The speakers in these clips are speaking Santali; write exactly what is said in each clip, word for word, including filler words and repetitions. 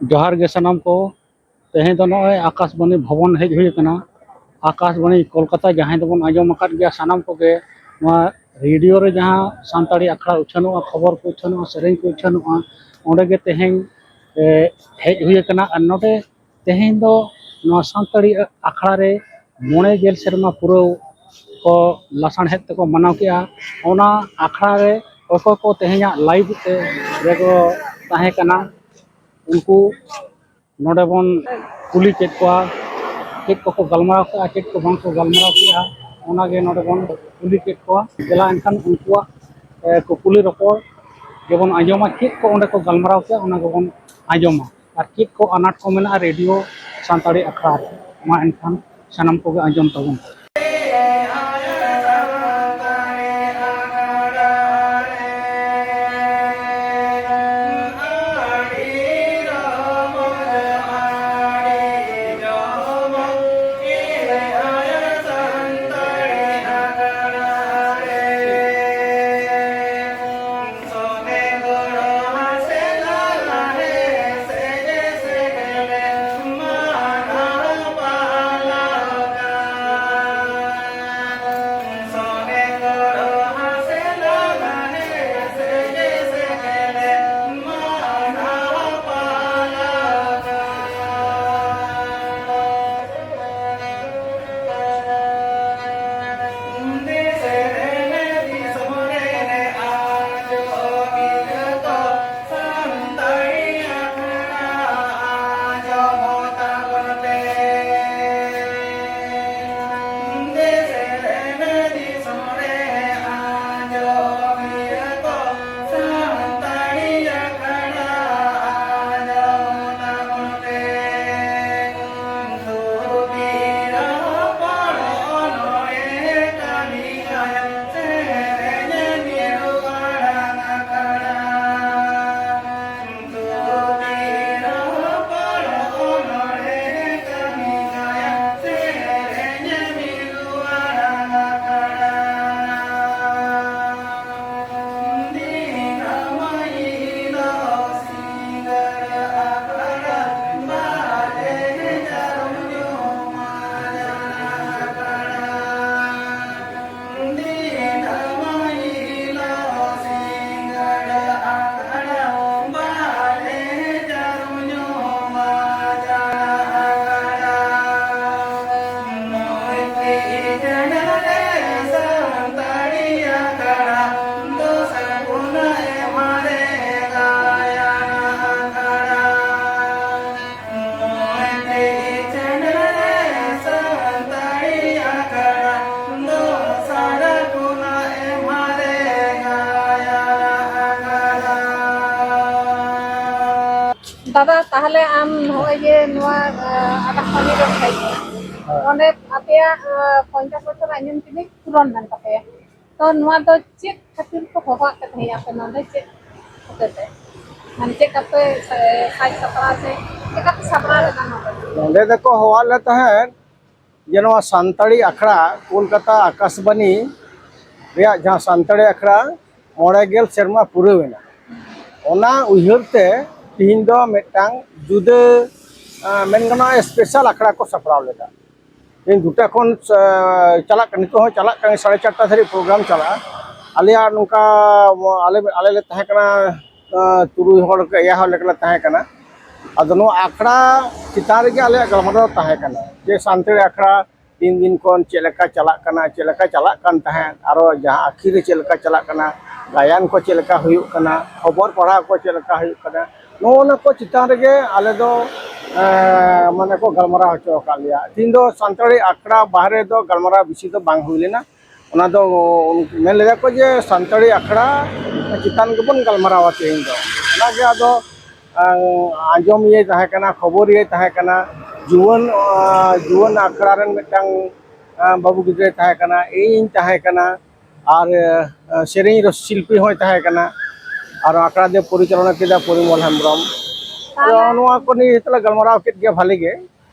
ᱡᱚᱦᱟᱨ ᱜᱮ ᱥᱟᱱᱟᱢ ᱠᱚ᱾ ᱛᱮᱦᱮᱧ ᱫᱚ ᱱᱚᱜᱼᱚᱭ ᱟᱠᱟᱥᱵᱟᱬᱤ ᱵᱷᱚᱵᱚᱱ ᱦᱮᱡ ᱦᱩᱭ ᱟᱠᱟᱱᱟ᱾ ᱟᱠᱟᱥᱵᱟᱬᱤ ᱠᱳᱞᱠᱟᱛᱟ, ᱡᱟᱦᱟᱸᱭ ᱫᱚᱵᱚᱱ ᱟᱸᱡᱚᱢ ᱟᱠᱟᱫ ᱜᱮᱭᱟ ᱥᱟᱱᱟᱢ ᱠᱚᱜᱮ, ᱱᱚᱣᱟ ᱨᱮᱰᱤᱭᱳ ᱨᱮ ᱡᱟᱦᱟᱸ ᱥᱟᱱᱛᱟᱲᱤ ᱟᱠᱷᱲᱟ ᱩᱪᱷᱟᱹᱱᱚᱜᱼᱟ, ᱠᱷᱚᱵᱚᱨ ᱠᱚ ᱩᱪᱷᱟᱹᱱᱚᱜᱼᱟ, ᱥᱮᱨᱮᱧ ᱠᱚ ᱩᱪᱷᱟᱹᱱᱚᱜᱼᱟ, ᱚᱸᱰᱮ ᱜᱮ ᱛᱮᱦᱮᱧ, ᱮ, ᱦᱮᱡ ᱦᱩᱭ ᱟᱠᱟᱱᱟ᱾ ᱟᱨ ᱱᱚᱰᱮ ᱛᱮᱦᱮᱧ ᱫᱚ ᱱᱚᱣᱟ ᱥᱟᱱᱛᱟᱲᱤ ᱟᱠᱷᱲᱟ ᱨᱮ ᱢᱚᱬᱮ ᱜᱮᱞ ᱥᱮᱨᱢᱟ ᱯᱩᱨᱟᱹᱣ ᱠᱚ ᱞᱟᱥᱟᱬᱦᱮᱫ ᱛᱮᱠᱚ ᱢᱟᱱᱟᱣ ᱠᱮᱜᱼᱟ᱾ ᱚᱱᱟ ᱟᱠᱷᱲᱟ ᱨᱮ ᱚᱠᱚᱭ ᱠᱚ ᱛᱮᱦᱮᱧᱟᱜ ᱞᱟᱭᱤᱵᱷ ᱛᱮ ᱨᱮᱠᱚ ᱛᱟᱦᱮᱸ ᱠᱟᱱᱟ, ᱩᱱᱠᱩ ᱱᱚᱰᱮ ᱵᱚᱱ ᱠᱩᱞᱤ ᱠᱮᱫ ᱠᱚᱣᱟ, ᱪᱮᱫ ᱠᱚᱠᱚ ᱜᱟᱞᱢᱟᱨᱟᱣ ᱠᱮᱜᱼᱟ, ᱪᱮᱫ ᱠᱚ ᱵᱟᱝ ᱠᱚ ᱜᱟᱞᱢᱟᱨᱟᱣ ᱠᱮᱜᱼᱟ, ᱚᱱᱟᱜᱮ ᱱᱚᱰᱮ ᱵᱚᱱ ᱠᱩᱞᱤ ᱠᱮᱫ ᱠᱚᱣᱟ᱾ ᱫᱮᱞᱟ ᱮᱱᱠᱷᱟᱱ ᱩᱱᱠᱩᱣᱟᱜ, ᱮ, ᱠᱩᱠᱞᱤ ᱨᱚᱯᱚᱲ ᱜᱮᱵᱚᱱ ᱟᱸᱡᱚᱢᱟ, ᱪᱮᱫ ᱠᱚ ᱚᱸᱰᱮ ᱠᱚ ᱜᱟᱞᱢᱟᱨᱟᱣ ᱠᱮᱜᱼᱟ, ᱚᱱᱟ ᱜᱮᱵᱚᱱ ᱟᱸᱡᱚᱢᱟ᱾ ᱟᱨ ᱪᱮᱫ ᱠᱚ ᱟᱱᱟᱴ ᱠᱚ ᱢᱮᱱᱟᱜᱼᱟ ᱨᱮᱰᱤᱭᱳ ᱥᱟᱱᱛᱟᱲᱤ ᱟᱠᱷᱲᱟ ᱨᱮ, ᱢᱟ ᱮᱱᱠᱷᱟᱱ ᱥᱟᱱᱟᱢ ᱠᱚᱜᱮ ᱟᱸᱡᱚᱢ ᱛᱟᱵᱚᱱ ᱯᱮ᱾ ᱫᱟᱫᱟ, ᱛᱟᱦᱚᱞᱮ ᱟᱢ ᱱᱚᱜᱼᱚᱭ ᱡᱮ ᱱᱚᱣᱟ, ᱟᱸ, ᱟᱠᱟᱥᱵᱟᱱᱤ ᱨᱮᱢ ᱦᱮᱡ ᱮᱱᱟ, ᱦᱮᱸ᱾ ᱚᱸᱰᱮ ᱟᱯᱮᱭᱟᱜ, ᱟᱸ, ᱯᱚᱧᱪᱟᱥ ᱵᱚᱪᱷᱚᱨ ᱟᱸᱡᱚᱢ ᱠᱤᱫᱟᱹᱧ ᱯᱩᱨᱚᱱ ᱞᱮᱱ ᱛᱟᱯᱮᱭᱟ, ᱛᱚ ᱱᱚᱣᱟ ᱫᱚ ᱪᱮᱫ ᱠᱷᱟᱹᱛᱤᱨ ᱠᱚ ᱦᱚᱦᱚᱣᱟᱜ ᱯᱮ ᱛᱟᱦᱮᱸᱫ ᱟᱯᱮ ᱱᱚᱰᱮ? ᱪᱮᱫ ᱦᱚᱛᱮᱛᱮ? ᱢᱟᱱᱮ ᱪᱮᱫ ᱠᱟᱯᱮ ᱥᱟ-, ᱥᱟᱡᱽ ᱥᱟᱯᱲᱟᱣ ᱥᱮ ᱪᱮᱫ ᱠᱟᱯᱮ ᱥᱟᱯᱲᱟᱣ ᱞᱮᱫᱟ ᱱᱚᱰᱮ? ᱱᱚᱰᱮ ᱫᱚᱠᱚ ᱦᱚᱦᱚᱣᱟᱫ ᱞᱮ ᱛᱟᱦᱮᱸᱫ ᱡᱮ ᱱᱚᱣᱟ ᱥᱟᱱᱛᱟᱲᱤ ᱟᱠᱷᱲᱟ, ᱠᱳᱞᱠᱟᱛᱟ ᱟᱠᱟᱥᱵᱟᱱᱤ ᱨᱮᱭᱟᱜ ᱡᱟᱦᱟᱸ ᱥᱟᱱᱛᱟᱲᱤ ᱟᱠᱷᱲᱟ ᱢᱚᱬᱮ ᱜᱮᱞ ᱥᱮᱨᱢᱟ ᱯᱩᱨᱟᱹᱣ ᱮᱱᱟ, ᱚᱱᱟ ᱩᱭᱦᱟᱹᱨ ᱛᱮ ᱛᱤᱦᱤᱧ ᱫᱚ ᱢᱤᱫᱴᱟᱝ ᱡᱩᱫᱟᱹ, ᱟᱸ, ᱢᱮᱱ ᱜᱟᱱᱚᱜᱼᱟ, ᱥᱯᱮᱥᱟᱞ ᱟᱠᱷᱲᱟ ᱠᱚ ᱥᱟᱯᱲᱟᱣ ᱞᱮᱫᱟ᱾ ᱛᱮᱦᱮᱧ ᱫᱩᱴᱟ ᱠᱷᱚᱱ, ᱟᱸ, ᱪᱟᱞᱟᱜ ᱠᱟᱱᱟ, ᱱᱤᱛᱚᱜ ᱦᱚᱸ ᱪᱟᱞᱟᱜ ᱠᱟᱱᱟ, ᱥᱟᱲᱮ ᱪᱟᱨᱴᱟ ᱫᱷᱟᱹᱨᱤᱡ ᱯᱨᱳᱜᱨᱟᱢ ᱪᱟᱞᱟᱜᱼᱟ᱾ ᱟᱞᱮᱭᱟᱜ ᱱᱚᱝᱠᱟ, ᱟᱞᱮ, ᱟᱞᱮ ᱞᱮ ᱛᱟᱦᱮᱸ ᱠᱟᱱᱟ, ᱟᱸ, ᱛᱩᱨᱩᱭ ᱦᱚᱲ ᱠᱚ, ᱮᱭᱟᱭ ᱦᱚᱲ ᱞᱮᱠᱟ ᱞᱮ ᱛᱟᱦᱮᱸ ᱠᱟᱱᱟ᱾ ᱟᱫᱚ ᱱᱚᱣᱟ ᱟᱠᱷᱲᱟ ᱪᱮᱛᱟᱱ ᱨᱮᱜᱮ ᱟᱞᱮᱭᱟᱜ ᱜᱟᱞᱢᱟᱨᱟᱣ ᱛᱟᱦᱮᱸ ᱠᱟᱱᱟ ᱡᱮ ᱥᱟᱱᱛᱟᱲᱤ ᱟᱠᱷᱲᱟ ᱛᱤᱱ ᱫᱤᱱ ᱠᱷᱚᱱ ᱪᱮᱫ ᱞᱮᱠᱟ ᱪᱟᱞᱟᱜ ᱠᱟᱱᱟ, ᱪᱮᱫ ᱞᱮᱠᱟ ᱪᱟᱞᱟᱜ ᱠᱟᱱ ᱛᱟᱦᱮᱸᱫ, ᱟᱨᱚ ᱡᱟᱦᱟᱸ ᱟᱹᱠᱷᱤᱨ ᱨᱮ ᱪᱮᱫ ᱞᱮᱠᱟ ᱪᱟᱞᱟᱜ ᱠᱟᱱᱟ, ᱜᱟᱭᱟᱱ ᱠᱚ ᱪᱮᱫ ᱞᱮᱠᱟ ᱦᱩᱭᱩᱜ ᱠᱟᱱᱟ, ᱠᱷᱚᱵᱚᱨ ᱯᱟᱲᱦᱟᱣ ᱠᱚ ᱪᱮᱫ ᱞᱮᱠᱟ ᱦᱩᱭᱩᱜ ᱠᱟᱱᱟ, ᱱᱚᱜᱼᱚ ᱱᱟ ᱠᱚ ᱪᱮᱛᱟᱱ ᱨᱮᱜᱮ ᱟᱞᱮ ᱫᱚ, ᱮᱸ, ᱢᱟᱱᱮ ᱠᱚ ᱜᱟᱞᱢᱟᱨᱟᱣ ᱦᱚᱪᱚ ᱟᱠᱟᱫ ᱞᱮᱭᱟ᱾ ᱛᱤᱦᱤᱧ ᱫᱚ ᱥᱟᱱᱛᱟᱲᱤ ᱟᱠᱷᱲᱟ ᱵᱟᱦᱨᱮ ᱫᱚ ᱜᱟᱞᱢᱟᱨᱟᱣ ᱵᱮᱥᱤ ᱫᱚ ᱵᱟᱝ ᱦᱩᱭ ᱞᱮᱱᱟ᱾ ᱚᱱᱟ ᱫᱚ ᱢᱮᱱ ᱞᱮᱫᱟ ᱠᱚ ᱡᱮ ᱥᱟᱱᱛᱟᱲᱤ ᱟᱠᱷᱲᱟ ᱪᱮᱛᱟᱱ ᱜᱮᱵᱚᱱ ᱜᱟᱞᱢᱟᱨᱟᱣᱟ ᱛᱮᱦᱮᱧ ᱫᱚ᱾ ᱚᱱᱟᱜᱮ ᱟᱫᱚ, ᱟᱸ, ᱟᱸᱡᱚᱢᱤᱭᱟᱹᱭ ᱛᱟᱦᱮᱸ ᱠᱟᱱᱟ, ᱠᱷᱚᱵᱚᱨᱤᱭᱟᱹᱭ ᱛᱟᱦᱮᱸ ᱠᱟᱱᱟ, ᱡᱩᱣᱟᱹᱱ, ᱟᱸ, ᱡᱩᱣᱟᱹᱱ ᱟᱠᱷᱲᱟ ᱨᱮᱱ ᱢᱤᱫᱴᱟᱝ, ᱟᱸ, ᱵᱟᱹᱵᱩ ᱜᱤᱫᱽᱨᱟᱹᱭ ᱛᱟᱦᱮᱸ ᱠᱟᱱᱟ, ᱤᱧᱤᱧ ᱛᱟᱦᱮᱸ ᱠᱟᱱᱟ, ᱟᱨ, ᱟᱸ, ᱥᱮᱨᱮᱧ ᱨᱚᱥ-, ᱥᱤᱞᱯᱤ ᱦᱚᱸᱭ ᱛᱟᱦᱮᱸ ᱠᱟᱱᱟ, ᱟᱨ ᱟᱠᱷᱲᱟ ᱫᱚ ᱯᱚᱨᱤᱪᱟᱞᱚᱱᱟ ᱠᱮᱫᱟ ᱯᱚᱨᱤᱢᱚᱞ ᱦᱮᱢᱵᱨᱚᱢ᱾ ᱛᱟᱦᱚᱞᱮ ᱟᱫᱚ ᱱᱚᱣᱟ ᱠᱚ ᱱᱤᱭᱮ ᱡᱚᱛᱚ ᱞᱮ ᱜᱟᱞᱢᱟᱨᱟᱣ ᱠᱮᱫ ᱜᱮᱭᱟ ᱵᱷᱟᱞᱮ ᱜᱮ᱾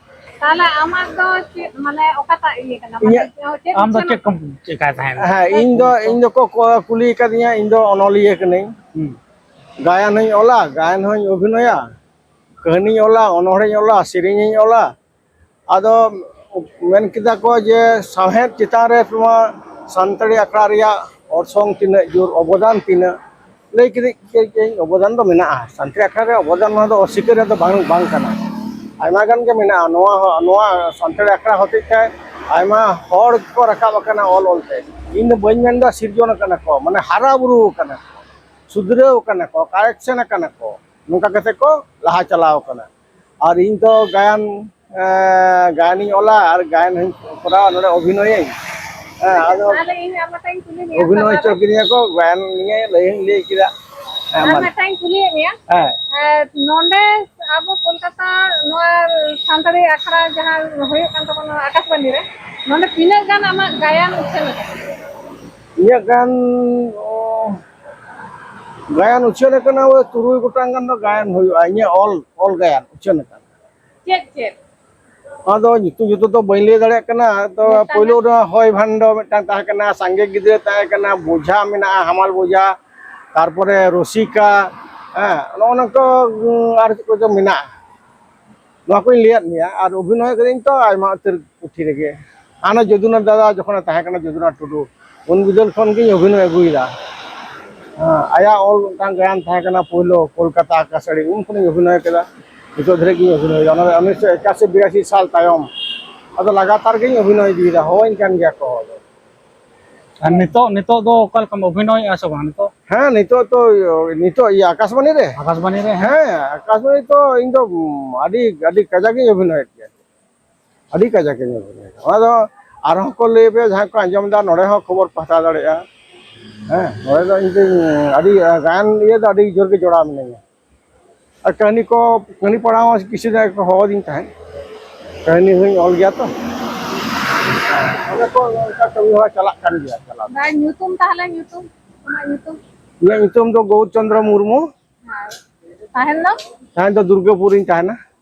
ᱛᱟᱦᱚᱞᱮ ᱟᱢᱟᱜ ᱫᱚ ᱪᱮᱫ, ᱢᱟᱱᱮ, ᱚᱠᱟᱴᱟᱜ ᱤᱭᱟᱹ ᱠᱟᱱᱟ? ᱢᱟᱱᱮ, ᱤᱧᱟᱹᱜ ᱪᱮᱫ ᱟᱢ ᱫᱚ ᱪᱮᱫ ᱠᱚᱢ ᱪᱮᱠᱟᱭ ᱛᱟᱦᱮᱸᱫ? ᱦᱮᱸ, ᱤᱧ ᱫᱚ, ᱤᱧ ᱫᱚᱠᱚ ᱠᱚ ᱠᱩᱞᱤ ᱟᱠᱟᱫᱤᱧᱟ, ᱤᱧ ᱫᱚ ᱚᱱᱚᱞᱤᱭᱟᱹ ᱠᱟᱹᱱᱟᱹᱧ᱾ ᱦᱩᱸ᱾ ᱜᱟᱭᱟᱱ ᱦᱚᱧ ᱚᱞᱟ, ᱜᱟᱭᱟᱱ ᱦᱚᱧ ᱚᱵᱷᱤᱱᱚᱭᱟ, ᱠᱟᱹᱦᱱᱤᱧ ᱚᱞᱟ, ᱚᱱᱚᱬᱦᱮᱧ ᱚᱞᱟ, ᱥᱮᱨᱮᱧ ᱤᱧ ᱚᱞᱟ᱾ ᱟᱫᱚ ᱢᱮᱱ ᱠᱮᱫᱟ ᱠᱚ ᱡᱮ ᱥᱟᱶᱦᱮᱫ ᱪᱮᱛᱟᱱ ᱨᱮ ᱱᱚᱣᱟ ᱥᱟᱱᱛᱟᱲᱤ ᱟᱠᱷᱲᱟ ᱨᱮᱭᱟᱜ ᱚᱨᱥᱚᱝ ᱛᱤᱱᱟᱹᱜ ᱡᱳᱨ, ᱚᱵᱚᱫᱟᱱ ᱛᱤᱱᱟᱹᱜ, ᱞᱟᱹᱭ ᱠᱮᱫᱟᱹᱧ ᱡᱮ ᱚᱵᱚᱫᱟᱱ ᱫᱚ ᱢᱮᱱᱟᱜᱼᱟ, ᱥᱟᱱᱛᱟᱲᱤ ᱟᱠᱷᱲᱟ ᱨᱮ ᱚᱵᱚᱫᱟᱱ, ᱱᱚᱣᱟ ᱫᱚ ᱚᱥᱤᱠᱟᱹᱨ ᱨᱮ ᱫᱚ ᱵᱟᱝ, ᱵᱟᱝ ᱠᱟᱱᱟ᱾ ᱟᱭᱢᱟ ᱜᱟᱱ ᱜᱮ ᱢᱮᱱᱟᱜᱼᱟ᱾ ᱱᱚᱣᱟ ᱦᱚᱸ, ᱱᱚᱣᱟ ᱥᱟᱱᱛᱟᱲᱤ ᱟᱠᱷᱲᱟ ᱦᱚᱛᱮᱡ ᱛᱮ ᱟᱭᱢᱟ ᱦᱚᱲ ᱠᱚ ᱨᱟᱠᱟᱵ ᱟᱠᱟᱱᱟ ᱚᱞ ᱚᱞ ᱛᱮ᱾ ᱤᱧ ᱫᱚ ᱵᱟᱹᱧ ᱢᱮᱱᱫᱟ ᱥᱤᱨᱡᱚᱱ ᱟᱠᱟᱱᱟ ᱠᱚ, ᱢᱟᱱᱮ ᱦᱟᱨᱟ ᱵᱩᱨᱩ ᱟᱠᱟᱱᱟ ᱠᱚ, ᱥᱩᱫᱷᱨᱟᱹᱣ ᱟᱠᱟᱱᱟ ᱠᱚ, correction ᱟᱠᱟᱱᱟ ᱠᱚ, ᱱᱚᱝᱠᱟ ᱠᱟᱛᱮ ᱠᱚ ᱞᱟᱦᱟ ᱪᱟᱞᱟᱣ ᱟᱠᱟᱱᱟ᱾ ᱟᱨ ᱤᱧ ᱫᱚ ᱜᱟᱭᱟᱱ, ᱮᱸ, ᱜᱟᱭᱟᱱᱤᱧ ᱚᱞᱟ ᱟᱨ ᱜᱟᱭᱟᱱ ᱦᱚᱸᱧ ᱠᱚᱨᱟᱣᱟ, ᱱᱚᱰᱮ ᱚᱵᱷᱤᱱᱚᱭᱟᱹᱧ᱾ ᱦᱮᱸ, ᱟᱫᱚ ᱛᱟᱦᱞᱮ ᱤᱧ ᱟᱨ ᱢᱤᱫᱴᱟᱝ ᱤᱧ ᱠᱩᱞᱤ ᱢᱮᱭᱟ, ᱚᱵᱷᱤᱱᱚᱭ ᱛᱟᱦᱞᱮ᱾ ᱦᱚᱪᱚ ᱠᱤᱫᱤᱧᱟ ᱠᱚ, ᱜᱟᱭᱟᱱ ᱱᱤᱭᱮ ᱞᱟᱹᱭ ᱦᱚᱸᱧ ᱞᱟᱹᱭ ᱠᱮᱫᱟ᱾ ᱦᱮᱸ, ᱟᱨ ᱢᱟ᱾ ᱢᱤᱫᱴᱟᱝ ᱤᱧ ᱠᱩᱞᱤᱭᱮᱫ ᱢᱮᱭᱟ᱾ ᱦᱮᱸ᱾ ᱮᱸ, ᱱᱚᱰᱮ ᱟᱵᱚ ᱠᱳᱞᱠᱟᱛᱟ ᱱᱚᱣᱟ ᱥᱟᱱᱛᱟᱲᱤ ᱟᱠᱷᱲᱟ ᱡᱟᱦᱟᱸ ᱦᱩᱭᱩᱜ ᱠᱟᱱ ᱛᱟᱵᱚᱱᱟ ᱟᱠᱟᱥᱵᱟᱱᱤ ᱨᱮ, ᱱᱚᱰᱮ ᱛᱤᱱᱟᱹᱜ ᱜᱟᱱ ᱟᱢᱟᱜ ᱜᱟᱭᱟᱱ ᱩᱪᱷᱟᱹᱱ ᱟᱠᱟᱱᱟ? ᱤᱧᱟᱹᱜ ᱜᱟᱱ, ᱚ, ᱜᱟᱭᱟᱱ ᱩᱪᱷᱟᱹᱱ ᱟᱠᱟᱱᱟ, ᱳᱭ ᱛᱩᱨᱩᱭ ᱜᱚᱴᱟᱝ ᱜᱟᱱ ᱫᱚ ᱜᱟᱭᱟᱱ ᱦᱩᱭᱩᱜᱼᱟ, ᱤᱧᱟᱹᱜ ᱚᱞ, ᱚᱞ ᱜᱟᱭᱟᱱ ᱩᱪᱷᱟᱹᱱ ᱟᱠᱟᱱᱟ᱾ ᱪᱮᱫ ᱪᱮᱫ? ᱟᱫᱚ ᱧᱩᱛᱩᱢ ᱡᱚᱛᱚ ᱫᱚ ᱵᱟᱹᱧ ᱞᱟᱹᱭ ᱫᱟᱲᱮᱭᱟᱜ ᱠᱟᱱᱟ᱾ ᱛᱚ, ᱢᱤᱫᱴᱟᱝ ᱯᱳᱭᱞᱳ ᱜᱟᱱ? ᱫᱚ ᱦᱚᱭ ᱵᱷᱟᱱᱰᱚ ᱢᱤᱫᱴᱟᱝ ᱛᱟᱦᱮᱸ ᱠᱟᱱᱟ, ᱥᱟᱸᱜᱮ ᱜᱤᱫᱽᱨᱟᱹ ᱛᱟᱦᱮᱸ ᱠᱟᱱᱟ, ᱵᱳᱡᱷᱟ ᱢᱮᱱᱟᱜᱼᱟ, ᱦᱟᱢᱟᱞ ᱵᱳᱡᱷᱟ, ᱛᱟᱨᱯᱚᱨᱮ ᱨᱩᱥᱤᱠᱟ, ᱦᱮᱸ, ᱱᱚᱜᱼᱚ ᱱᱚᱝᱠᱟ, ᱩᱸ, ᱟᱨ ᱪᱮᱫ ᱠᱚᱪᱚ ᱢᱮᱱᱟᱜᱼᱟ᱾ ᱱᱚᱣᱟ ᱠᱚᱧ ᱞᱟᱹᱭᱟᱫ ᱢᱮᱭᱟ᱾ ᱟᱨ ᱚᱵᱷᱤᱱᱚᱭ ᱠᱟᱹᱫᱟᱹᱧ ᱛᱚ ᱟᱭᱢᱟ ᱩᱛᱟᱹᱨ ᱯᱩᱛᱷᱤ ᱨᱮᱜᱮ᱾ ᱦᱟᱱᱟ ᱡᱚᱫᱩᱱᱟᱛᱷ ᱫᱟᱫᱟ ᱡᱚᱠᱷᱚᱱᱮ ᱛᱟᱦᱮᱸ ᱠᱟᱱᱟ, ᱡᱚᱫᱩᱱᱟᱛᱷ ᱴᱩᱰᱩ, ᱩᱱ ᱵᱤᱫᱟᱹᱞ ᱠᱷᱚᱱ ᱜᱤᱧ ᱚᱵᱷᱤᱱᱚᱭ ᱟᱹᱜᱩᱭᱮᱫᱟ᱾ ᱦᱮᱸ, ᱟᱭᱟᱜ ᱚᱞ ᱢᱤᱫᱴᱟᱝ ᱜᱟᱭᱟᱱ ᱛᱟᱦᱮᱸ ᱠᱟᱱᱟ ᱯᱳᱭᱞᱳ ᱠᱳᱞᱠᱟᱛᱟ ᱟᱠᱟᱥᱟᱹᱲᱤ, ᱩᱱ ᱠᱷᱚᱱᱤᱧ ᱚᱵᱷᱤᱱᱚᱭ ᱠᱮᱫᱟ᱾ ᱱᱤᱛᱚᱜ ᱫᱷᱟᱹᱨᱤᱡ ᱜᱤᱧ ᱚᱵᱷᱤᱱᱚᱭᱮᱫᱟ, ᱚᱱᱟ ᱫᱚ ᱩᱱᱤᱥᱥᱚ ᱮᱠᱟᱥᱤ ᱵᱤᱨᱟᱥᱤ ᱥᱟᱞ ᱛᱟᱭᱚᱢ᱾ ᱟᱫᱚ ᱞᱟᱜᱟᱛᱟᱨ ᱜᱤᱧ ᱚᱵᱷᱤᱱᱚᱭ ᱤᱫᱤᱭᱮᱫᱟ, ᱦᱚᱦᱚᱧ ᱠᱟᱱ ᱜᱮᱭᱟ ᱠᱚ᱾ ᱟᱨ ᱱᱤᱛᱚᱜ, ᱱᱤᱛᱚᱜ ᱫᱚ ᱚᱠᱟ ᱞᱮᱠᱟᱢ ᱚᱵᱷᱤᱱᱚᱭᱮᱫᱼᱟ ᱥᱮ ᱵᱟᱝ ᱱᱤᱛᱚᱜ? ᱦᱮᱸ, ᱱᱤᱛᱚᱜ ᱛᱚ, ᱱᱤᱛᱚᱜ ᱤᱭᱟᱹ ᱟᱠᱟᱥᱵᱟᱱᱤ ᱨᱮ? ᱟᱠᱟᱥᱵᱟᱱᱤ ᱨᱮ, ᱦᱮᱸ᱾ ᱦᱮᱸ, ᱟᱠᱟᱥᱵᱟᱱᱤ ᱛᱚ ᱤᱧ ᱫᱚ, ᱩᱸ, ᱟᱹᱰᱤ, ᱟᱹᱰᱤ ᱠᱟᱡᱟᱠ ᱤᱧ ᱚᱵᱷᱤᱱᱚᱭᱮᱫ ᱜᱮᱭᱟ᱾ ᱟᱹᱰᱤ ᱠᱟᱡᱟᱠ ᱤᱧ ᱚᱵᱷᱤᱱᱚᱭᱮᱫᱟ᱾ ᱚᱱᱟ ᱫᱚ ᱟᱨᱦᱚᱸ ᱠᱚ ᱞᱟᱹᱭ ᱯᱮ, ᱡᱟᱦᱟᱸᱭ ᱠᱚ ᱟᱸᱡᱚᱢ ᱮᱫᱟ, ᱱᱚᱰᱮ ᱦᱚᱸ ᱠᱷᱚᱵᱚᱨ ᱯᱮ ᱦᱟᱛᱟᱣ ᱫᱟᱲᱮᱭᱟᱜᱼᱟ᱾ ᱦᱮᱸ, ᱱᱚᱰᱮ ᱫᱚ ᱤᱧ ᱫᱚᱧ ᱟᱹᱰᱤ, ᱜᱟᱭᱟᱱ ᱤᱭᱟᱹ ᱫᱚ ᱟᱹᱰᱤ ᱡᱳᱨ ᱜᱮ ᱡᱚᱲᱟᱣ ᱢᱤᱱᱟᱹᱧᱟ᱾ ᱟᱨ ᱠᱟᱹᱦᱱᱤ ᱠᱚ, ᱠᱟᱹᱦᱱᱤ ᱯᱟᱲᱦᱟᱣ ᱦᱚᱸ ᱠᱤᱪᱷᱩ ᱡᱟᱭᱜᱟ ᱠᱚ ᱦᱚᱦᱚ ᱟᱹᱫᱤᱧ ᱛᱟᱦᱮᱸᱫ᱾ ᱠᱟᱹᱦᱱᱤ ᱦᱚᱸᱧ ᱚᱞ ᱜᱮᱭᱟ ᱛᱚ᱾ ᱚᱱᱟ ᱠᱚ ᱚᱱᱠᱟ ᱠᱟᱹᱢᱤ ᱦᱚᱨᱟ ᱪᱟᱞᱟᱜ ᱠᱟᱱ ᱜᱮᱭᱟ, ᱪᱟᱞᱟᱣ ᱫᱚ᱾ ᱵᱟᱭ ᱧᱩᱛᱩᱢ ᱛᱟᱦᱚᱞᱮ ᱧᱩᱛᱩᱢ? ᱟᱢᱟᱜ ᱧᱩᱛᱩᱢ? ᱤᱧᱟᱹᱜ ᱧᱩᱛᱩᱢ ᱫᱚ ᱜᱳᱣᱩᱨ ᱪᱚᱱᱫᱨᱚ ᱢᱩᱨᱢᱩ᱾ ᱟᱨ ᱛᱟᱦᱮᱱ ᱫᱚ? ᱛᱟᱦᱮᱱ ᱫᱚ ᱫᱩᱨᱜᱟᱹᱯᱩᱨ ᱨᱤᱧ ᱛᱟᱦᱮᱱᱟ᱾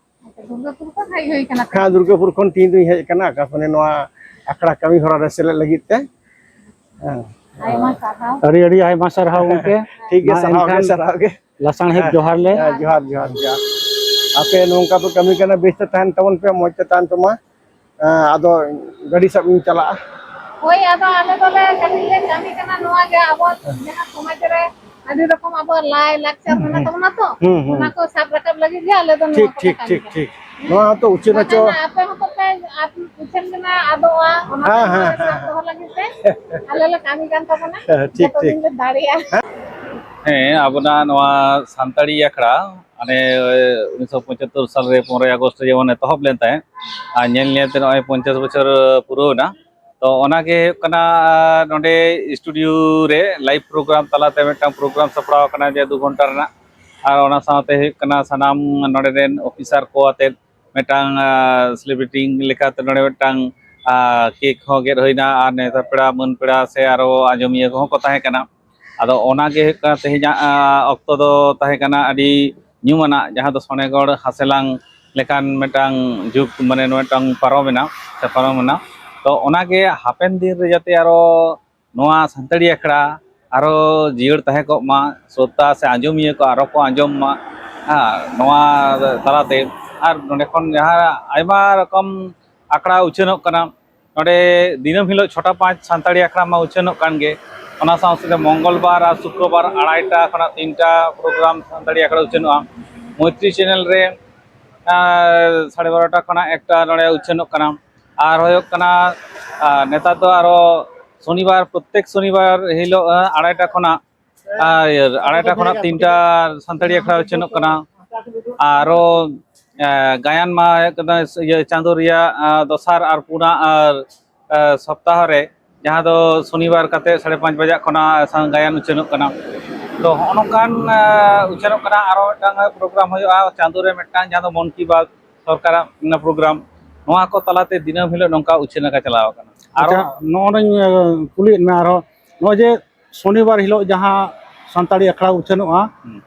ᱟᱪᱪᱷᱟ, ᱫᱩᱨᱜᱟᱹᱯᱩᱨ ᱠᱷᱚᱱ ᱦᱮᱡ ᱦᱩᱭ ᱠᱟᱱᱟ ᱯᱮ? ᱦᱮᱸ, ᱫᱩᱨᱜᱟᱹᱯᱩᱨ ᱠᱷᱚᱱ ᱛᱤᱦᱤᱧ ᱫᱚᱧ ᱦᱮᱡ ᱟᱠᱟᱱᱟ ᱟᱠᱟᱥᱵᱟᱱᱤ ᱱᱚᱣᱟ ᱟᱠᱷᱲᱟ ᱠᱟᱹᱢᱤ ᱦᱚᱨᱟ ᱨᱮ ᱥᱮᱞᱮᱫ ᱞᱟᱹᱜᱤᱫ ᱛᱮ᱾ ᱦᱮᱸ᱾ ᱟᱭᱢᱟ ᱥᱟᱨᱦᱟᱣ᱾ ᱟᱹᱰᱤ, ᱟᱹᱰᱤ ᱟᱭᱢᱟ ᱥᱟᱨᱦᱟᱣ ᱜᱚᱢᱠᱮ᱾ ᱴᱷᱤᱠ ᱜᱮ, ᱢᱟ ᱥᱟᱨᱦᱟᱣ ᱜᱮ, ᱮᱱᱠᱷᱟᱱ ᱥᱟᱨᱦᱟᱣ ᱜᱮ᱾ ᱞᱟᱥᱟᱲᱦᱮᱫ ᱦᱮᱸ, ᱡᱚᱦᱟᱨ ᱞᱮ᱾ ᱦᱮᱸ, ᱡᱚᱦᱟᱨ, ᱡᱚᱦᱟᱨ, ᱡᱚᱦᱟᱨ᱾ ᱟᱯᱮ ᱱᱚᱝᱠᱟ ᱯᱮ ᱠᱟᱹᱢᱤ ᱠᱟᱱᱟ, ᱵᱮᱥ ᱛᱮ ᱛᱟᱦᱮᱱ ᱛᱟᱵᱚᱱ ᱯᱮ, ᱢᱚᱡᱽ ᱛᱮ ᱛᱟᱦᱮᱱ ᱛᱟᱢᱟ᱾ ᱦᱮᱸ, ᱟᱫᱚ ᱜᱟᱹᱰᱤ ᱥᱟᱵ ᱤᱧ ᱪᱟᱞᱟᱜᱼᱟ᱾ ᱦᱳᱭ, ᱟᱫᱚ ᱟᱞᱮ ᱫᱚᱞᱮ ᱠᱟᱹᱴᱤᱡ ᱞᱮ ᱠᱟᱹᱢᱤ ᱠᱟᱱᱟ ᱱᱚᱣᱟ ᱜᱮ ᱟᱵᱚ ᱡᱟᱦᱟᱸ ᱥᱚᱢᱟᱡᱽ ᱨᱮ ᱟᱹᱰᱤ ᱨᱚᱠᱚᱢ ᱟᱵᱚᱣᱟᱜ ᱞᱟᱭ ᱞᱟᱠᱪᱟᱨ ᱢᱮᱱᱟᱜ ᱛᱟᱵᱚᱱᱟ ᱛᱚ, ᱦᱩᱸ, ᱦᱩᱸ᱾ ᱚᱱᱟ ᱠᱚ ᱥᱟᱵ ᱨᱟᱠᱟᱵ ᱞᱟᱹᱜᱤᱫ ᱜᱮ ᱟᱞᱮ ᱫᱚ ᱱᱚᱣᱟ ᱴᱷᱤᱠ, ᱠᱚᱞᱮ ᱴᱷᱤᱠ, ᱠᱟᱹᱢᱤ ᱴᱷᱤᱠ, ᱠᱟᱱᱟ᱾ ᱴᱷᱤᱠ᱾ ᱱᱚᱣᱟ ᱦᱚᱸᱛᱚ ᱩᱪᱷᱟᱹᱱ ᱵᱟᱠᱷᱟᱱ ᱦᱚᱪᱚ᱾ ᱟᱯᱮ ᱦᱚᱸᱛᱚ ᱯᱮ ᱟᱯ-, ᱩᱪᱷᱟᱹᱱ ᱠᱟᱱᱟ, ᱟᱫᱚᱜᱼᱟ, ᱚᱱᱟ ᱦᱮᱸ, ᱠᱚ ᱦᱮᱸ, ᱥᱟᱵ ᱦᱮᱸ᱾ ᱫᱚᱦᱚ ᱞᱟᱹᱜᱤᱫ ᱛᱮ ᱟᱞᱮ ᱞᱮ ᱠᱟᱹᱢᱤ ᱠᱟᱱ ᱛᱟᱵᱚᱱᱟ᱾ ᱦᱮᱸ, ᱴᱷᱤᱠ, ᱡᱚᱛᱚ ᱴᱷᱤᱠ᱾ ᱫᱤᱱ ᱞᱮ ᱫᱟᱲᱮᱭᱟᱜᱼᱟ᱾ ᱦᱮᱸ, ᱟᱵᱚᱱᱟᱜ ᱱᱚᱣᱟ ᱥᱟᱱᱛᱟᱲᱤ ᱟᱠᱷᱲᱟ ᱦᱟᱱᱮ ᱩᱱᱤᱥᱥᱚ ᱯᱚᱸᱪᱟᱛᱛᱳᱨ ᱥᱟᱞ ᱨᱮ ᱯᱚᱱᱨᱚᱭ ᱟᱜᱚᱥᱴ ᱨᱮ ᱡᱮᱢᱚᱱ ᱮᱛᱚᱦᱚᱵ ᱞᱮᱱ ᱛᱟᱦᱮᱸᱫ, ᱟᱨ ᱧᱮᱞ ᱧᱮᱞ ᱛᱮ ᱱᱚᱜᱼᱚᱭ ᱯᱚᱧᱪᱟᱥ ᱵᱚᱪᱷᱚᱨ ᱯᱩᱨᱟᱹᱣ ᱮᱱᱟ᱾ ᱛᱚ ᱚᱱᱟᱜᱮ ᱦᱩᱭᱩᱜ ᱠᱟᱱᱟ, ᱱᱚᱰᱮ ᱥᱴᱩᱰᱤᱭᱳ ᱨᱮ ᱞᱟᱭᱤᱵᱷ ᱯᱨᱳᱜᱨᱟᱢ ᱛᱟᱞᱟᱛᱮ ᱢᱤᱫᱴᱟᱝ ᱯᱨᱳᱜᱨᱟᱢ ᱥᱟᱯᱲᱟᱣ ᱟᱠᱟᱱᱟ ᱡᱮ ᱫᱩ ᱜᱷᱚᱱᱴᱟ ᱨᱮᱱᱟᱜ᱾ ᱟᱨ ᱚᱱᱟ ᱥᱟᱶᱛᱮ ᱦᱩᱭᱩᱜ ᱠᱟᱱᱟ ᱥᱟᱱᱟᱢ ᱱᱚᱰᱮ ᱨᱮᱱ ᱚᱯᱷᱤᱥᱟᱨ ᱠᱚ ᱟᱛᱮᱫ ᱢᱤᱫᱴᱟᱝ ᱥᱮᱞᱤᱵᱨᱤᱴᱤ ᱞᱮᱠᱟᱛᱮ ᱱᱚᱰᱮ ᱢᱤᱫᱴᱟᱝ ᱠᱮᱠ ᱦᱚᱸ ᱜᱮᱫ ᱦᱩᱭᱱᱟ, ᱟᱨ ᱱᱮᱣᱛᱟ ᱯᱮᱲᱟ, ᱢᱟᱹᱱ ᱯᱮᱲᱟ ᱥᱮ ᱟᱨᱚ ᱟᱸᱡᱚᱢᱤᱭᱟᱹ ᱠᱚᱦᱚᱸ ᱠᱚ ᱛᱟᱦᱮᱸ ᱠᱟᱱᱟ᱾ ᱟᱫᱚ ᱚᱱᱟᱜᱮ ᱦᱩᱭᱩᱜ ᱠᱟᱱᱟ ᱛᱮᱦᱮᱧᱟᱜ ᱚᱠᱛᱚ ᱫᱚ ᱛᱟᱦᱮᱸ ᱠᱟᱱᱟ ᱟᱹᱰᱤ ᱧᱩᱢᱟᱱᱟᱜ, ᱡᱟᱦᱟᱸ ᱫᱚ ᱥᱚᱱᱮᱜᱚᱲ ᱦᱟᱥᱮᱞᱟᱝ ᱞᱮᱠᱟᱱ ᱢᱤᱫᱴᱟᱝ ᱡᱩᱜᱽ, ᱢᱟᱱᱮ ᱱᱚᱣᱟ ᱢᱤᱫᱴᱟᱝ ᱯᱟᱨᱚᱢᱮᱱᱟ ᱥᱮ ᱯᱟᱨᱚᱢᱮᱱᱟ᱾ ᱛᱚ ᱚᱱᱟᱜᱮ ᱦᱟᱯᱮᱱ ᱫᱤᱱ ᱨᱮ ᱡᱟᱛᱮ ᱟᱨᱚ ᱱᱚᱣᱟ ᱥᱟᱱᱛᱟᱲᱤ ᱟᱠᱷᱲᱟ ᱟᱨᱚ ᱡᱤᱭᱟᱹᱲ ᱛᱟᱦᱮᱸ ᱠᱚᱜ ᱢᱟ, ᱥᱨᱳᱛᱟ ᱥᱮ ᱟᱸᱡᱚᱢᱤᱭᱟᱹ ᱠᱚ ᱟᱨᱚ ᱠᱚ ᱟᱸᱡᱚᱢ ᱢᱟ᱾ ᱦᱮᱸ, ᱱᱚᱣᱟ ᱛᱟᱞᱟᱛᱮ ᱟᱨ ᱱᱚᱰᱮ ᱠᱷᱚᱱ ᱡᱟᱦᱟᱸ ᱟᱭᱢᱟ ᱨᱚᱠᱚᱢ ᱟᱠᱷᱲᱟ ᱩᱪᱷᱟᱹᱱᱚᱜ ᱠᱟᱱᱟ, ᱱᱚᱰᱮ ᱫᱤᱱᱟᱹᱢ ᱦᱤᱞᱳᱜ ᱪᱷᱚᱴᱟ ᱯᱟᱸᱪ ᱥᱟᱱᱛᱟᱲᱤ ᱟᱠᱷᱲᱟ ᱢᱟ ᱩᱪᱷᱟᱹᱱᱚᱜ ᱠᱟᱱ ᱜᱮ, ᱚᱱᱟ ᱥᱟᱶ ᱥᱟᱶᱛᱮ ᱢᱚᱝᱜᱚᱞ ᱵᱟᱨ ᱟᱨ ᱥᱩᱠᱨᱚᱵᱟᱨ ᱟᱲᱟᱭᱴᱟ ᱠᱷᱚᱱᱟᱜ ᱛᱤᱱᱴᱟ ᱯᱨᱳᱜᱨᱟᱢ ᱥᱟᱱᱛᱟᱲᱤ ᱟᱠᱷᱲᱟ ᱩᱪᱷᱟᱹᱱᱚᱜᱼᱟ᱾ ᱢᱚᱭᱛᱨᱤ ᱪᱮᱱᱮᱞ ᱨᱮ ᱟᱨ ᱥᱟᱲᱮ ᱵᱟᱨᱚᱴᱟ ᱠᱷᱚᱱᱟᱜ ᱮᱠᱴᱟ ᱱᱚᱰᱮ ᱩᱪᱷᱟᱹᱱᱚᱜ ᱠᱟᱱᱟ᱾ ᱟᱨ ᱦᱩᱭᱩᱜ ᱠᱟᱱᱟ, ᱟᱨ ᱱᱮᱛᱟᱨ ᱫᱚ ᱟᱨᱚ ᱥᱚᱱᱤᱵᱟᱨ, ᱯᱨᱚᱛᱮᱠ ᱥᱚᱱᱤᱵᱟᱨ ᱦᱤᱞᱳᱜ ᱟᱲᱟᱭᱴᱟ ᱠᱷᱚᱱᱟᱜ ᱟᱨ ᱟᱲᱟᱭᱴᱟ ᱠᱷᱚᱱᱟᱜ ᱛᱤᱱᱴᱟ ᱥᱟᱱᱛᱟᱲᱤ ᱟᱠᱷᱲᱟ ᱩᱪᱷᱟᱹᱱᱚᱜ ᱠᱟᱱᱟ᱾ ᱟᱨᱚ ᱜᱟᱭᱟᱱ ᱢᱟ ᱦᱩᱭᱩᱜ ᱠᱟᱱᱟ ᱤᱭᱟᱹ ᱪᱟᱸᱫᱳ ᱨᱮᱭᱟᱜ ᱫᱚᱥᱟᱨ ᱟᱨ ᱯᱩᱱᱟᱜ ᱟᱨ ᱥᱚᱯᱛᱟᱦᱚ ᱨᱮ, ᱡᱟᱦᱟᱸ ᱫᱚ ᱥᱚᱱᱤᱵᱟᱨ ᱠᱟᱛᱮ ᱥᱟᱲᱮ ᱯᱟᱸᱪ ᱵᱟᱡᱟᱜ ᱠᱷᱚᱱᱟᱜ ᱜᱟᱭᱟᱱ ᱩᱪᱷᱟᱹᱱᱚᱜ ᱠᱟᱱᱟ᱾ ᱛᱚ ᱦᱚᱸᱜᱼᱚ ᱱᱚᱝᱠᱟᱱ ᱩᱪᱷᱟᱹᱱᱚᱜ ᱠᱟᱱᱟ᱾ ᱟᱨᱚ ᱢᱤᱫᱴᱟᱝ ᱯᱨᱳᱜᱨᱟᱢ ᱦᱩᱭᱩᱜᱼᱟ ᱪᱟᱸᱫᱳ ᱨᱮ ᱢᱤᱫᱴᱟᱝ, ᱡᱟᱦᱟᱸ ᱫᱚ ᱢᱚᱱ ᱠᱤ ᱵᱟᱛ ᱥᱚᱨᱠᱟᱨᱟᱜ ᱚᱱᱟ ᱯᱨᱳᱜᱨᱟᱢ᱾ ᱱᱚᱣᱟ ᱠᱚ ᱛᱟᱞᱟᱛᱮ ᱫᱤᱱᱟᱹᱢ ᱦᱤᱞᱳᱜ ᱱᱚᱝᱠᱟ ᱩᱪᱷᱟᱹᱱ ᱟᱠᱟ ᱪᱟᱞᱟᱣ ᱟᱠᱟᱱᱟ᱾ ᱟᱨᱚ ᱟᱪᱪᱷᱟ, ᱱᱚᱜᱼᱚ ᱱᱚᱧ ᱠᱩᱞᱤᱭᱮᱫ ᱢᱮᱭᱟ ᱟᱨᱦᱚᱸ, ᱱᱚᱜᱼᱚᱭ ᱡᱮ ᱥᱚᱱᱤᱵᱟᱨ ᱦᱤᱞᱳᱜ ᱡᱟᱦᱟᱸ ᱥᱟᱱᱛᱟᱲᱤ ᱟᱠᱷᱲᱟ ᱩᱪᱷᱟᱹᱱᱚᱜᱼᱟ, ᱦᱩᱸ᱾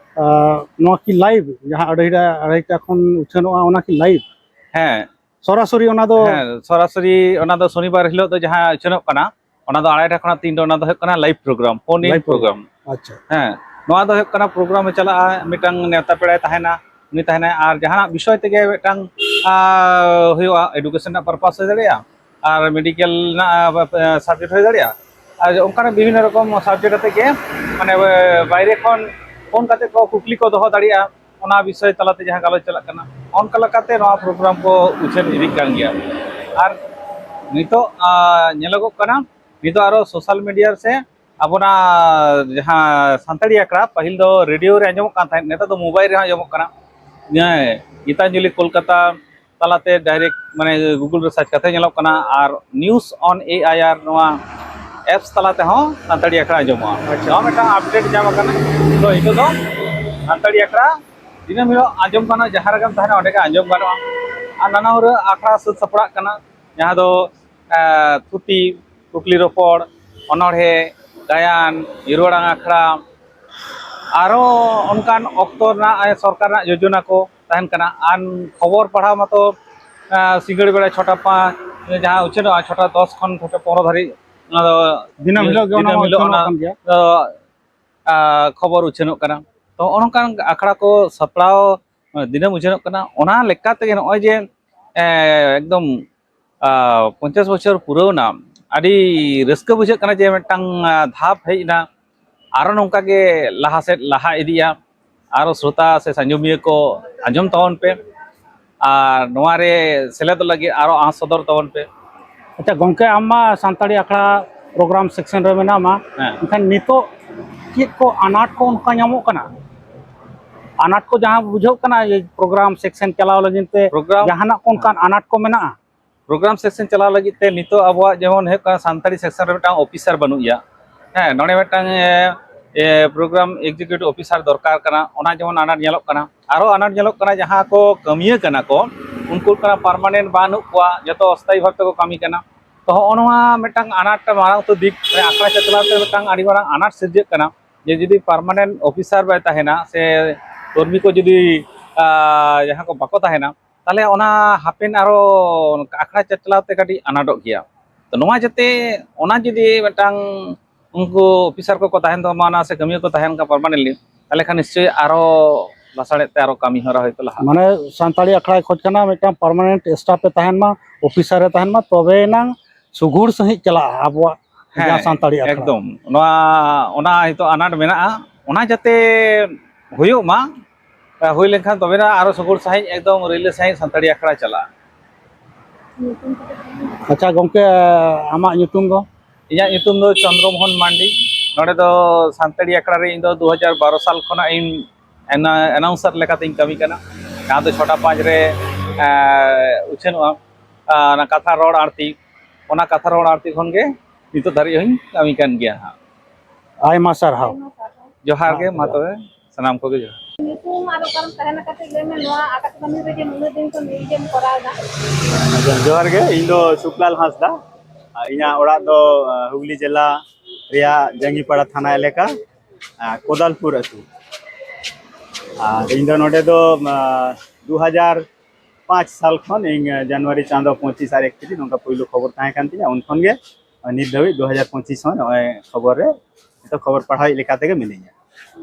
ᱱᱚᱣᱟ ᱠᱤ ᱞᱟᱭᱤᱵᱷ? ᱡᱟᱦᱟᱸ ᱟᱹᱲᱟᱹᱭᱴᱟ ᱟᱹᱲᱟᱹᱭᱴᱟ ᱠᱷᱚᱱ ᱩᱪᱷᱟᱹᱱᱚᱜᱼᱟ, ᱚᱱᱟ ᱠᱤ ᱞᱟᱭᱤᱵᱷ? ᱦᱮᱸ᱾ ᱥᱚᱨᱟᱥᱚᱨᱤ ᱚᱱᱟ ᱫᱚ? ᱦᱮᱸ, ᱥᱚᱨᱟᱥᱚᱨᱤ ᱚᱱᱟ ᱫᱚ ᱥᱚᱱᱤᱵᱟᱨ ᱦᱤᱞᱳᱜ ᱫᱚ ᱡᱟᱦᱟᱸ ᱩᱪᱷᱟᱹᱱᱚᱜ ᱠᱟᱱᱟ, ᱚᱱᱟ ᱫᱚ ᱟᱲᱟᱭᱴᱟ ᱠᱷᱚᱱᱟᱜ ᱛᱤᱱᱴᱟ, ᱚᱱᱟ ᱫᱚ ᱦᱩᱭᱩᱜ ᱠᱟᱱᱟ ᱞᱟᱭᱤᱵᱷ ᱯᱨᱳᱜᱨᱟᱢ, ᱯᱷᱳᱱ ᱤᱱ ᱯᱨᱳᱜᱨᱟᱢ᱾ ᱟᱪᱪᱷᱟ᱾ ᱦᱮᱸ, ᱱᱚᱣᱟ ᱫᱚ ᱦᱩᱭᱩᱜ ᱠᱟᱱᱟ ᱯᱨᱳᱜᱨᱟᱢ ᱮ ᱪᱟᱞᱟᱜᱼᱟ, ᱢᱤᱫᱴᱟᱝ ᱱᱮᱣᱛᱟ ᱯᱮᱲᱟᱭ ᱛᱟᱦᱮᱱᱟ, ᱩᱱᱤ ᱛᱟᱦᱮᱱᱟᱭ, ᱟᱨ ᱡᱟᱦᱟᱱᱟᱜ ᱵᱤᱥᱚᱭ ᱛᱮᱜᱮ ᱢᱤᱫᱴᱟᱝ ᱦᱩᱭᱩᱜᱼᱟ, ᱮᱰᱩᱠᱮᱥᱚᱱ ᱨᱮᱱᱟᱜ ᱯᱟᱨᱯᱟᱥ ᱦᱩᱭ ᱫᱟᱲᱮᱭᱟᱜᱼᱟ, ᱟᱨ ᱢᱮᱰᱤᱠᱮᱞ ᱨᱮᱱᱟᱜ ᱥᱟᱵᱡᱮᱠᱴ ᱦᱩᱭ ᱫᱟᱲᱮᱭᱟᱜᱼᱟ, ᱟᱨ ᱚᱱᱠᱟᱱᱟᱜ ᱵᱤᱵᱷᱤᱱᱱᱚ ᱨᱚᱠᱚᱢ ᱥᱟᱵᱡᱮᱠᱴ ᱟᱛᱮ ᱜᱮ ᱢᱟᱱᱮ ᱵᱟᱭᱨᱮ ᱠᱷᱚᱱ ᱯᱷᱳᱱ ᱠᱟᱛᱮ ᱠᱚ ᱠᱩᱠᱞᱤ ᱠᱚ ᱫᱚᱦᱚ ᱫᱟᱲᱮᱭᱟᱜᱼᱟ᱾ ᱚᱱᱟ ᱵᱤᱥᱚᱭ ᱛᱟᱞᱟᱛᱮ ᱡᱟᱦᱟᱸ ᱜᱟᱞᱚᱪ ᱪᱟᱞᱟᱜ ᱠᱟᱱᱟ, ᱚᱱᱠᱟ ᱞᱮᱠᱟᱛᱮ ᱱᱚᱣᱟ ᱯᱨᱳᱜᱨᱟᱢ ᱠᱚ ᱩᱪᱷᱟᱹᱱ ᱤᱫᱤᱜ ᱠᱟᱱ ᱜᱮᱭᱟ᱾ ᱟᱨ ᱱᱤᱛᱚᱜ ᱧᱮᱞᱚᱜᱚᱜ ᱠᱟᱱᱟ, ᱱᱤᱛᱚᱜ ᱟᱨᱚ ᱥᱳᱥᱟᱞ ᱢᱤᱰᱤᱭᱟ ᱥᱮ ᱟᱵᱚᱱᱟᱜ ᱡᱟᱦᱟᱸ ᱥᱟᱱᱛᱟᱲᱤ ᱟᱠᱷᱲᱟ, ᱯᱟᱹᱦᱤᱞ ᱫᱚ ᱨᱮᱰᱤᱭᱳ ᱨᱮ ᱟᱸᱡᱚᱢᱚᱜ ᱠᱟᱱ ᱛᱟᱦᱮᱸᱫ, ᱱᱮᱛᱟᱨ ᱫᱚ ᱢᱳᱵᱟᱭᱤᱞ ᱨᱮᱦᱚᱸ ᱟᱸᱡᱚᱢᱚᱜ ᱠᱟᱱᱟ᱾ ᱦᱮᱸ, ᱜᱤᱛᱟᱧᱡᱚᱞᱤ ᱠᱳᱞᱠᱟᱛᱟ ᱛᱟᱞᱟᱛᱮ ᱰᱟᱭᱨᱮᱠᱴ ᱢᱟᱱᱮ ᱜᱩᱜᱩᱞ ᱨᱮ ᱥᱟᱨᱪ ᱠᱟᱛᱮ ᱧᱮᱞᱚᱜ ᱠᱟᱱᱟ, ᱟᱨ ᱱᱤᱭᱩᱡᱽ ᱚᱱ ᱮ ᱟᱭ ᱟᱨ ᱱᱚᱣᱟ ᱮᱯᱥ ᱛᱟᱞᱟ ᱛᱮᱦᱚᱸ ᱥᱟᱱᱛᱟᱲᱤ ᱟᱠᱷᱲᱟ ᱟᱸᱡᱚᱢᱚᱜᱼᱟ᱾ ᱟᱪᱪᱷᱟ᱾ ᱱᱚᱣᱟ ᱢᱤᱫᱴᱟᱝ ᱟᱯᱰᱮᱴ ᱧᱟᱢ ᱟᱠᱟᱱᱟ᱾ ᱛᱚ ᱱᱤᱛᱚᱜ ᱫᱚ ᱥᱟᱱᱛᱟᱲᱤ ᱟᱠᱷᱲᱟ ᱫᱤᱱᱟᱹᱢ ᱦᱤᱞᱳᱜ ᱟᱸᱡᱚᱢ ᱜᱟᱱᱚᱜᱼᱟ, ᱡᱟᱦᱟᱸ ᱨᱮᱜᱮᱢ ᱛᱟᱦᱮᱱᱟ ᱚᱸᱰᱮ ᱜᱮ ᱟᱸᱡᱚᱢ ᱜᱟᱱᱚᱜᱼᱟ᱾ ᱟᱨ ᱱᱟᱱᱟ ᱦᱩᱱᱟᱹᱨ ᱟᱠᱷᱲᱟ ᱥᱟᱹᱛ ᱥᱟᱯᱲᱟᱜ ᱠᱟᱱᱟ, ᱡᱟᱦᱟᱸ ᱫᱚ ᱮᱸ, ᱛᱷᱩᱛᱤ, ᱠᱩᱠᱞᱤ ᱨᱚᱯᱚᱲ, ᱚᱱᱚᱬᱦᱮ, ᱜᱟᱭᱟᱱ, ᱤᱨᱩ ᱟᱲᱟᱝ ᱟᱠᱷᱲᱟ, ᱟᱨᱚ ᱚᱱᱠᱟᱱ ᱚᱠᱛᱚ ᱨᱮᱱᱟᱜ, ᱮ, ᱥᱚᱨᱠᱟᱨ ᱨᱮᱱᱟᱜ ᱡᱳᱡᱚᱱᱟ ᱠᱚ ᱛᱟᱦᱮᱱ ᱠᱟᱱᱟ᱾ ᱟᱨ ᱠᱷᱚᱵᱚᱨ ᱯᱟᱲᱦᱟᱣ ᱢᱟᱛᱚ, ᱮ, ᱥᱤᱸᱜᱟᱹᱲ ᱵᱮᱲᱟ ᱪᱷᱚᱴᱟ ᱯᱟᱸᱪ, ᱡᱟᱦᱟᱸ ᱩᱪᱷᱟᱹᱱᱚᱜᱼᱟ ᱪᱷᱚᱴᱟ ᱫᱚᱥ ᱠᱷᱚᱱ ᱪᱷᱚᱴᱟ ᱯᱚᱱᱨᱚ ᱫᱷᱟᱹᱨᱤᱡ, ᱚᱱᱟ ᱫᱚ ᱫᱤᱱᱟᱹᱢ ᱦᱤᱞᱳᱜ ᱜᱮ ᱚᱱᱟ ᱫᱤᱱᱟᱹᱢ ᱢᱟ ᱦᱤᱞᱳᱜ ᱩᱪᱷᱟᱹᱱᱚᱜ ᱚᱱᱟ ᱠᱟᱱ ᱜᱮᱭᱟ᱾ ᱫᱚ, ᱟ, ᱠᱷᱚᱵᱚᱨ ᱩᱪᱷᱟᱹᱱᱚᱜ ᱠᱟᱱᱟ᱾ ᱛᱚ, ᱱᱚᱜᱼᱚ ᱱᱚᱝᱠᱟᱱ ᱟᱠᱷᱲᱟ ᱠᱚ ᱥᱟᱯᱲᱟᱣ ᱫᱤᱱᱟᱹᱢ ᱩᱪᱷᱟᱹᱱᱚᱜ ᱠᱟᱱᱟ᱾ ᱚᱱᱟ ᱞᱮᱠᱟ ᱛᱮᱜᱮ ᱱᱚᱜᱼᱚᱭ ᱡᱮ, ᱮ, ᱮᱠᱫᱚᱢ, ᱟ, ᱯᱚᱧᱪᱟᱥ ᱵᱚᱪᱷᱚᱨ ᱯᱩᱨᱟᱹᱣᱱᱟ, ᱟᱹᱰᱤ ᱨᱟᱹᱥᱠᱟᱹ ᱵᱩᱡᱷᱟᱹᱜ ᱠᱟᱱᱟ ᱡᱮ ᱢᱤᱫᱴᱟᱝ, ᱟ, ᱫᱷᱟᱯ ᱦᱮᱡ ᱮᱱᱟ, ᱟᱨᱚ ᱱᱚᱝᱠᱟ ᱜᱮ ᱞᱟᱦᱟ ᱥᱮᱫ ᱞᱟᱦᱟ ᱤᱫᱤᱜᱼᱟ᱾ ᱟᱨᱚ ᱥᱨᱳᱛᱟ ᱥᱮ ᱥᱟᱸᱡᱚᱢᱤᱭᱟᱹ ᱠᱚ ᱟᱸᱡᱚᱢ ᱛᱟᱵᱚᱱ ᱯᱮ ᱟᱨ ᱱᱚᱣᱟ ᱨᱮ ᱥᱮᱞᱮᱫᱚᱜ ᱞᱟᱹᱜᱤᱫ ᱟᱨᱚ ᱟᱸᱥ ᱥᱚᱫᱚᱨ ᱛᱟᱵᱚᱱ ᱯᱮ᱾ ᱟᱪᱪᱷᱟ ᱜᱚᱢᱠᱮ, ᱟᱢ ᱢᱟ ᱥᱟᱱᱛᱟᱲᱤ ᱟᱠᱷᱲᱟ ᱯᱨᱳᱜᱨᱟᱢ ᱥᱮᱠᱥᱚᱱ ᱨᱮ ᱢᱮᱱᱟᱢᱟ, ᱦᱮᱸ᱾ ᱮᱱᱠᱷᱟᱱ ᱱᱤᱛᱚᱜ ᱪᱮᱫ ᱠᱚ ᱟᱱᱟᱴ ᱠᱚ ᱚᱱᱠᱟ ᱧᱟᱢᱚᱜ ᱠᱟᱱᱟ? ᱟᱱᱟᱴ ᱠᱚ ᱡᱟᱦᱟᱸ ᱵᱩᱡᱷᱟᱹᱜ ᱠᱟᱱᱟ ᱡᱮ ᱯᱨᱳᱜᱨᱟᱢ ᱥᱮᱠᱥᱚᱱ ᱪᱟᱞᱟᱣ ᱞᱟᱹᱜᱤᱫ ᱛᱮ ᱯᱨᱳᱜᱨᱟᱢ ᱡᱟᱦᱟᱱᱟᱜ ᱠᱚ ᱚᱱᱠᱟᱱ ᱟᱱᱟᱴ ᱠᱚ ᱢᱮᱱᱟᱜᱼᱟ? ᱯᱨᱳᱜᱨᱟᱢ ᱥᱮᱠᱥᱚᱱ ᱪᱟᱞᱟᱣ ᱞᱟᱹᱜᱤᱫ ᱛᱮ ᱱᱤᱛᱚᱜ ᱟᱵᱚᱣᱟᱜ ᱡᱮᱢᱚᱱ ᱦᱩᱭᱩᱜ ᱠᱟᱱᱟ ᱥᱟᱱᱛᱟᱲᱤ ᱥᱮᱠᱥᱚᱱ ᱨᱮ ᱢᱤᱫᱴᱟᱝ ᱚᱯᱷᱤᱥᱟᱨ ᱵᱟᱹᱱᱩᱜ ᱮᱭᱟ᱾ ᱦᱮᱸ, ᱱᱚᱰᱮ ᱢᱤᱫᱴᱟᱝ, ᱮ, ᱮ, ᱯᱨᱳᱜᱨᱟᱢ ᱮᱠᱡᱤᱠᱤᱭᱩᱴᱤᱵᱷ ᱚᱯᱷᱤᱥᱟᱨ ᱫᱚᱨᱠᱟᱨ ᱠᱟᱱᱟ, ᱚᱱᱟ ᱡᱮᱢᱚᱱ ᱟᱱᱟᱴ ᱧᱮᱞᱚᱜ ᱠᱟᱱᱟ᱾ ᱟᱨᱚ ᱟᱱᱟᱴ ᱧᱮᱞᱚᱜ ᱠᱟᱱᱟ ᱡᱟᱦᱟᱸ ᱠᱚ ᱠᱟᱹᱢᱤᱭᱟᱹ ᱠᱟᱱᱟ ᱠᱚ, ᱩᱱᱠᱩ ᱠᱟᱱᱟ ᱯᱟᱨᱢᱟᱱᱮᱱᱴ ᱵᱟᱹᱱᱩᱜ ᱠᱚᱣᱟ, ᱡᱚᱛᱚ ᱚᱥᱛᱷᱟᱭᱤ ᱵᱷᱟᱵ ᱛᱮᱠᱚ ᱠᱟᱹᱢᱤ ᱠᱟᱱᱟ᱾ ᱛᱚ ᱦᱚᱸᱜᱼᱚ ᱱᱚᱣᱟ ᱢᱤᱫᱴᱟᱝ ᱟᱱᱟᱴ ᱢᱟᱨᱟᱝ ᱩᱛᱟᱹᱨ ᱫᱤᱠ, ᱟᱠᱷᱲᱟ ᱪᱟᱪᱞᱟᱣ ᱛᱮ ᱢᱤᱫᱴᱟᱝ ᱟᱹᱰᱤ ᱢᱟᱨᱟᱝ ᱟᱱᱟᱴ ᱥᱤᱨᱡᱟᱹᱜ ᱠᱟᱱᱟ᱾ ᱡᱮ ᱡᱩᱫᱤ ᱯᱟᱨᱢᱟᱱᱮᱱᱴ ᱚᱯᱷᱤᱥᱟᱨ ᱵᱟᱭ ᱛᱟᱦᱮᱱᱟ ᱥᱮ ᱠᱚᱨᱢᱤ ᱠᱚ ᱡᱩᱫᱤ, ᱟ, ᱡᱟᱦᱟᱸ ᱠᱚ ᱵᱟᱠᱚ ᱛᱟᱦᱮᱱᱟ, ᱛᱟᱦᱚᱞᱮ ᱚᱱᱟ ᱦᱟᱯᱮᱱ ᱟᱨᱚ ᱟᱠᱷᱲᱟ ᱪᱟᱪᱞᱟᱣ ᱛᱮ ᱠᱟᱹᱴᱤᱡ ᱟᱱᱟᱴᱚᱜ ᱜᱮᱭᱟ᱾ ᱛᱚ ᱱᱚᱣᱟ ᱡᱟᱛᱮ, ᱚᱱᱟ ᱡᱩᱫᱤ ᱢᱤᱫᱴᱟᱝ ᱩᱱᱠᱩ ᱚᱯᱷᱤᱥᱟᱨ ᱠᱚᱠᱚ ᱛᱟᱦᱮᱱ ᱛᱟᱵᱚᱱᱟ ᱥᱮ ᱠᱟᱹᱢᱤᱭᱟᱹ ᱠᱚ ᱛᱟᱦᱮᱱ ᱠᱷᱟᱱ ᱯᱟᱨᱢᱟᱱᱮᱱᱴᱞᱤ, ᱛᱟᱦᱚᱞᱮ ᱠᱷᱟᱱ ᱱᱤᱥᱪᱚᱭ ᱟᱨᱚ ᱞᱟᱥᱟᱲᱦᱮᱫ ᱛᱮ ᱟᱨᱚ ᱠᱟᱹᱢᱤ ᱦᱚᱨᱟ ᱦᱚᱭᱛᱳ ᱞᱟᱦᱟᱜᱼᱟ᱾ ᱢᱟᱱᱮ ᱥᱟᱱᱛᱟᱲᱤ ᱟᱠᱷᱲᱟᱭ ᱠᱷᱚᱡᱽ ᱠᱟᱱᱟ ᱢᱤᱫᱴᱟᱝ ᱯᱟᱨᱢᱟᱱᱮᱱᱴ ᱥᱴᱟᱯ ᱮ ᱛᱟᱦᱮᱱ ᱢᱟ, ᱚᱯᱷᱤᱥᱟᱨ ᱮ ᱛᱟᱦᱮᱱ ᱢᱟ, ᱛᱚᱵᱮ ᱮᱱᱟᱝ ᱥᱩᱜᱩᱲ ᱥᱟᱺᱦᱤᱡ ᱪᱟᱞᱟᱜᱼᱟ ᱟᱵᱚᱣᱟᱜ ᱡᱟᱦᱟᱸ ᱦᱮᱸ, ᱥᱟᱱᱛᱟᱲᱤ ᱟᱠᱷᱲᱟ᱾ ᱮᱠᱫᱚᱢ᱾ ᱱᱚᱣᱟ, ᱚᱱᱟ ᱱᱤᱛᱚᱜ ᱟᱱᱟᱴ ᱢᱮᱱᱟᱜᱼᱟ, ᱚᱱᱟ ᱡᱟᱛᱮ ᱦᱩᱭᱩᱜ ᱢᱟ, ᱦᱩᱭ ᱞᱮᱱᱠᱷᱟᱱ ᱛᱚᱵᱮᱱᱟ ᱟᱨᱚ ᱥᱩᱜᱩᱲ ᱥᱟᱺᱦᱤᱡ, ᱮᱠᱫᱚᱢ ᱨᱤᱞᱟᱹ ᱥᱟᱺᱦᱤᱡ ᱥᱟᱱᱛᱟᱲᱤ ᱟᱠᱷᱲᱟ ᱪᱟᱞᱟᱜᱼᱟ᱾ ᱟᱪᱪᱷᱟ ᱜᱚᱢᱠᱮ, ᱟᱢᱟᱜ ᱧᱩᱛᱩᱢ ᱫᱚ? ᱤᱧᱟᱹᱜ ᱧᱩᱛᱩᱢ ᱫᱚ ᱪᱚᱱᱫᱨᱚ ᱢᱳᱦᱚᱱ ᱢᱟᱱᱰᱤ᱾ ᱱᱚᱰᱮ ᱫᱚ ᱥᱟᱱᱛᱟᱲᱤ ᱟᱠᱷᱲᱟ ᱨᱮ ᱤᱧ ᱫᱚ ᱫᱩ ᱦᱟᱡᱟᱨ ᱵᱟᱨᱚ ᱥᱟᱞ ᱠᱷᱚᱱᱟᱜ ᱤᱧ ᱮᱱᱟ-, ᱮᱱᱟᱣᱩᱱᱥᱟᱨ ᱞᱮᱠᱟᱛᱤᱧ ᱠᱟᱹᱢᱤ ᱠᱟᱱᱟ, ᱡᱟᱦᱟᱸ ᱫᱚ ᱪᱷᱚᱴᱟ ᱯᱟᱸᱪ ᱨᱮ, ᱮ, ᱩᱪᱷᱟᱹᱱᱚᱜᱼᱟ, ᱮ, ᱚᱱᱟ ᱠᱟᱛᱷᱟ ᱨᱚᱲ ᱟᱬᱛᱤ, ᱚᱱᱟ ᱠᱟᱛᱷᱟ ᱨᱚᱲ ᱟᱬᱛᱤ ᱠᱷᱚᱱ ᱜᱮ ᱱᱤᱛᱚᱜ ᱫᱷᱟᱹᱨᱤᱡ ᱦᱚᱧ ᱠᱟᱹᱢᱤ ᱠᱟᱱ ᱜᱮᱭᱟ ᱦᱟᱸᱜ᱾ ᱟᱭᱢᱟ ᱥᱟᱨᱦᱟᱣ᱾ ᱡᱚᱦᱟᱨ ᱜᱮ, ᱢᱟ ᱛᱚᱵᱮ᱾ ᱥᱟᱱᱟᱢ ᱠᱚᱜᱮ ᱡᱚᱦᱟᱨ᱾ ᱧᱩᱛᱩᱢ ᱟᱨ ᱚᱠᱟᱨᱮᱢ ᱛᱟᱦᱮᱱᱟ ᱠᱟᱹᱴᱤᱡ ᱞᱟᱹᱭ ᱢᱮ, ᱱᱚᱣᱟ ᱟᱠᱟᱥᱵᱟᱱᱤ ᱨᱮ ᱡᱮ ᱱᱩᱱᱟᱹᱜ ᱫᱤᱱ ᱠᱷᱚᱱ news ᱮᱢ ᱠᱚᱨᱟᱣ ᱮᱫᱟ᱾ ᱡᱚᱦᱟᱨ ᱜᱮ, ᱤᱧ ᱫᱚ ᱥᱩᱠᱞᱟᱞ ᱦᱟᱸᱥᱫᱟ᱾ ᱟᱨ ᱤᱧᱟᱹᱜ ᱚᱲᱟᱜ ᱫᱚ ᱟᱸ, ᱦᱩᱜᱽᱞᱤ ᱡᱮᱞᱟ ᱨᱮᱭᱟᱜ ᱡᱟᱝᱜᱤᱯᱟᱲᱟ ᱛᱷᱟᱱᱟ ᱮᱞᱟᱠᱟ, ᱟᱸ, ᱠᱳᱫᱟᱞᱯᱩᱨ ᱟᱹᱛᱩ᱾ ᱟᱨ ᱤᱧ ᱫᱚ ᱱᱚᱰᱮ ᱫᱚ ᱟᱸ, ᱫᱩ ᱦᱟᱡᱟᱨ ᱯᱟᱸᱪ ᱥᱟᱞ ᱠᱷᱚᱱ ᱤᱧ ᱟᱸ, ᱡᱟᱱᱩᱣᱟᱨᱤ ᱪᱟᱸᱫᱚ ᱯᱚᱸᱪᱤᱥ ᱟᱨ ᱮᱠᱛᱨᱤᱥ ᱱᱚᱝᱠᱟ ᱯᱳᱭᱞᱳ ᱠᱷᱚᱵᱚᱨ ᱛᱟᱦᱮᱸ ᱠᱟᱱ ᱛᱤᱧᱟ᱾ ᱩᱱ ᱠᱷᱚᱱ ᱜᱮ ᱱᱤᱛ ᱫᱷᱟᱹᱵᱤᱡ ᱫᱩ ᱦᱟᱡᱟᱨ ᱯᱚᱸᱪᱤᱥ ᱦᱚᱸ ᱱᱚᱜᱼᱚᱭ ᱠᱷᱚᱵᱚᱨ ᱨᱮ ᱱᱤᱛᱚᱜ ᱠᱷᱚᱵᱚᱨ ᱯᱟᱲᱦᱟᱣᱤᱡ ᱞᱮᱠᱟ ᱛᱮᱜᱮ ᱢᱤᱱᱟᱹᱧᱟ᱾